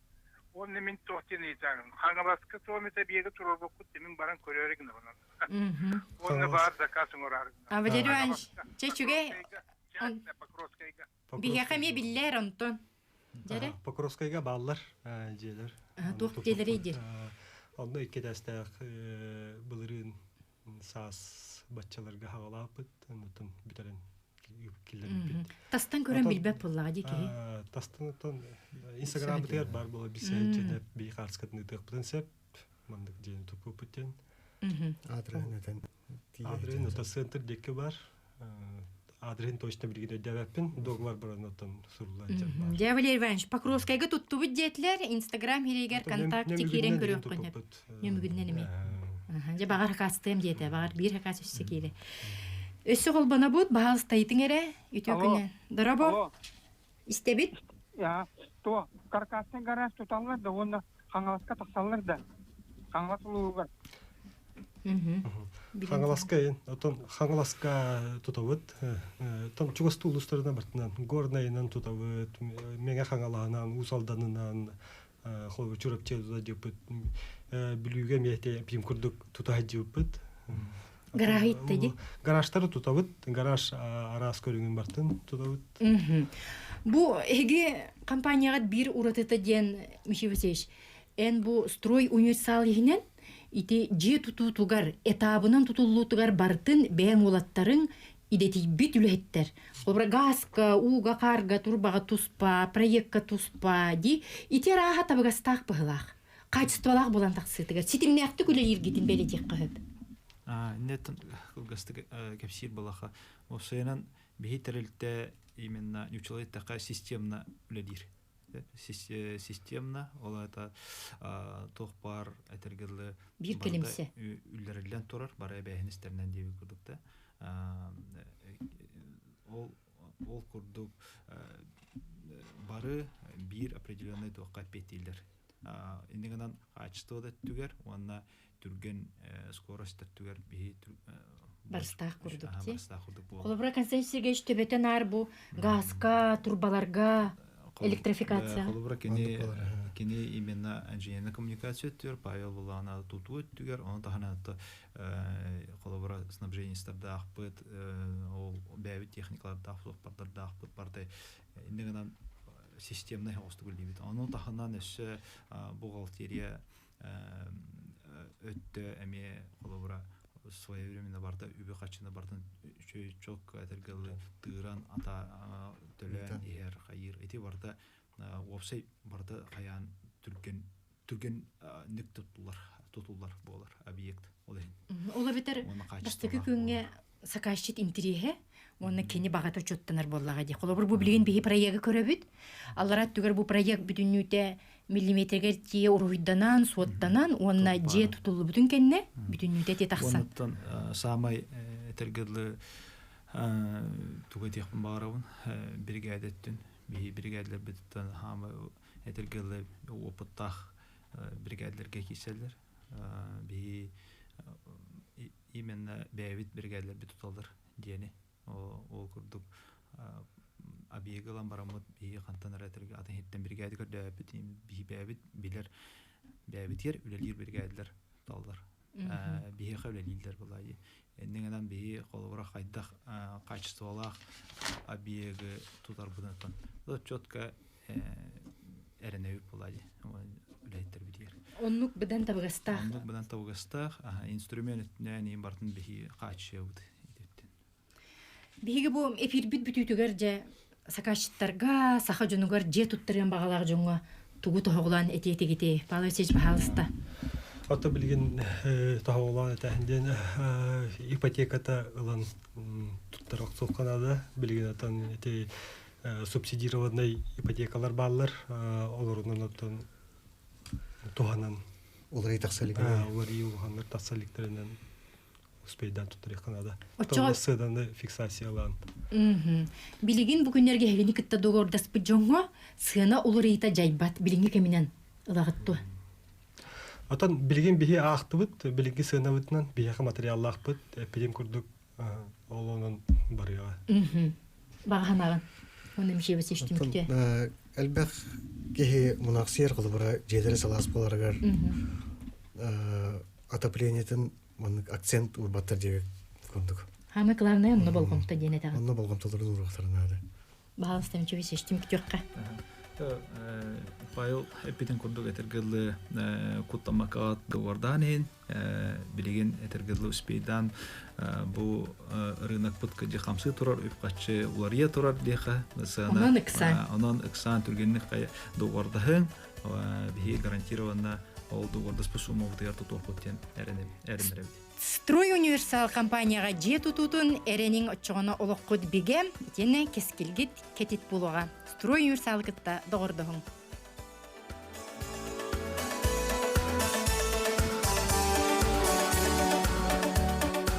Уонна мин туох диэн ыйытаҕын Хаҥаласка туом это биэгэ туруорбуккут мин баран көрөөрү гынабын. Уонна баар заказ оҥораары. А Валерий Иванович, чэ үчүгэй. Покровскайга. Биһиэхэ эмиэ биллэр онтон. Дьэрэ? Покровскайга бааллар дьиэлэр. Туох дьиэлэрий диир? Онно икки этээстээх былырыын саас баччаларга хаҕалааппыт, онтон бүтэрэн киллэрбиппит. Тастан көрөн билбэт буоллаҕа дии киһи. Тастан оттон Инстаграммытыгар баар буола билсээччинэ бии хаарскатын ыытыахпытын сөп. Маннык диэн туппуппут диэн. Адрыһын этэн Адрыһын ото центр диэки бар. Адрыһын точно билигин өйдөөбөппүн. Договор баран оттон суруллан бар. Дьэ, Валерий Иванович, Покровскайга туттубут диэтилэр, Инстаграм хиригэр контакте киирэн көрүөххүн сөп. Нөмүгүнэн эмиэ. Дьэ, баҕар хакаастыам диэтэ, баҕар биир хакаас өссө киирэ. Өссө холбонобут, баһаалыстайытыҥ эрэ, үтүө күнү. Дорообо. Истэбит? То, каркастан гараж туталлар да уонна Хаҥаласка тахсаллар да. Хаҥалас улууһугар. Хаҥаласка ин, отон Хаҥаласка тутабыт. Там чугастуу улуустарынан бартынан, Горнайынан тутабыт, Мэҥэ Хаҥалаһынан, Уус Алданынан, холобур Чурапчы тута дьыппыт, Бүлүүгэ эмиэ пим курдук тута сылдьыбыппыт. Гараж иттэди? Гаражтары тутабыт, гараж араас көрүҥүн бартын тутабыт. Бу эһиги компанияҕыт биир уратыта диэн, Михаил Васильевич, эн бу строй универсал иһинэн ити дьиэ тутуутугар, этабынан тутуллуутугар барытын бэйэҥ уолаттарыҥ идэтийбит үлэһиттэр. Холобура, газка, ууга, хаарга, турбаҕа туспа, проекка туспа дии. Ити арааһа табыгастаах быһылаах. Качестволаах буолан тахсыытыгар ситимнээхтик үлэлииргитин бэлиэтиэххэ сөп. Иннеттэн кылгастык кэпсиир балаха. Уопсайынан биһи тэрилтэ именно ньучалай эттэххэ системно үлэлиир. Системно, ол это туох баар этэргэ дылы биир кэлимсэ үллэриллэн турар бары эбээһинэстэринэн диэбит курдук да ол ол курдук бары биир определенный туохха эппиэттииллэр. Инньэ гынан качество да өттүгэр уонна түргэн скорость өттүгэр биһи барыстаах курдук ти. Холобура, Константин Сергеевич төбөтө наар бу газка, турбаларга, электрификация. Холобура, кини кини именно инженерная коммуникация өттүгэр, Павел Булана тутуу өттүгэр, ону таһынан холобура снабженецтардаахпыт, ол бэйэбит техникалардаах, суоппардардаахпыт барыта инньэ гынан системнай оҕустук үлэлиибит. Ону таһынан өссө бухгалтерия өттө эмиэ холобура своевременно барыта үбү-харчыны барытын үчүгэй чок этэргэ тыыран ата төлөөн иһэр хайыыр ити барыта уопсай барыта хайаан түргэн түргэн ник тутуллар тутуллар буолар объект ол иһин Ол эбэтэр бастакы күҥҥэ сакаасчыт интириэһэ уонна кини баҕата учуоттанар буоллаҕа дии. Холобур, бу билигин биһи проегы көрөбүт. Аллараа өттүгэр бу проект бүтүннүүтэ миллиметригэр тиийэ уруһуйданан, суоттанан уонна дьиэ тутуллубутун кэннэ бүтүннүүтэ ити тахсан. Оннуттан саамай этэргэ дылы тугу этиэхпин баҕарабын биригээдэ өттүн биһи биригээдэлэрбититтэн хаамай этэргэ дылы опыттаах биригээдэлэргэ киирсэллэр. Биһи именно бэйэбит биригээдэлэрбит туталлар диэни ол курдук объегы ылан бараммыт биһи хантан эрэ атын иһиттэн биригээдэ көрдөөбүт биһи бэйэбит билэр бэйэбитигэр үлэлиир биригээдэлэр туталлар биһиэхэ үлэлииллэр былаайы иннинэн биһи холобура хайдах качестволаах объегы тутарбытыттан четко эрэнэбит буолаайы үлэһиттэрбитигэр. Оннук быдан табыгастаах. Оннук быдан табыгастаах. Инструмент өттүнэн иин бартын биһи хааччыйабыт ититтен. Биһиги бу эфирбит бүтүүтүгэр дьэ сакаасчыттарга, саха дьонугар дьиэ туттарыан баҕалаах дьоҥҥо тугу тоһоҕолоон этиэ этигитий? Павел Алексеевич, пожалуйста. Ото билигин тоһоҕолоон этээһин диэн ипотеката ылан туттар охсуохха наада. Билигин отон ити субсидированнай ипотекалар бааллар. Олорунан оттон туһанан уларый тахса илик. Уларый улаханнар тахса иликтэринэн успейдаан туттарыахха наада. Оччоҕо сыананы фиксациялаан. Билигин бу күннэргэ эһигини кытта договордаспыт дьоҥҥо сыана уларыйыта дьайбат билиҥҥи кэминэн ылаҕыт дуо? Отон билигин биһи аахтыбыт, билиҥҥи сыанабытынан биһиэхэ материаллаахпыт, эппитим курдук ол онон барыаҕа. Баҕаһанаҕын. Оны мишебес иштимикте. Элбэх киһи мунахсыйар холобура дьиэлэрэ салаас буоларыгар отоплениетын маннык акцент уурбаттар диэбит курдук. Самое главное, онно болҕомто диэн этэҕин. Онно болҕомтолорун ууруохтарын наада. Баһаалыста Мичевич, иштим күтүөххэ. Павел эппитин курдук этэргэллы куттаммакка договордаан иһин билигин этэргэллы успейдаан бу рынокпыт кыдьы хамсыы турар үп-харчы уларыйа турар диэхэ сыана Онон ыксаан. Онон ыксаан түргэнник договордаһыҥ биһиги гарантированно ол договордаспыт суммабытыгар тутуохпут диэн эрэнэбит. Строй универсал компанияҕа дьиэ тутуутун эрэниҥ оччоҕуна олоххут бигэ, итиэннэ кэскилгит кэтит буолуоҕа. Строй универсалы кытта доҕордоһуҥ.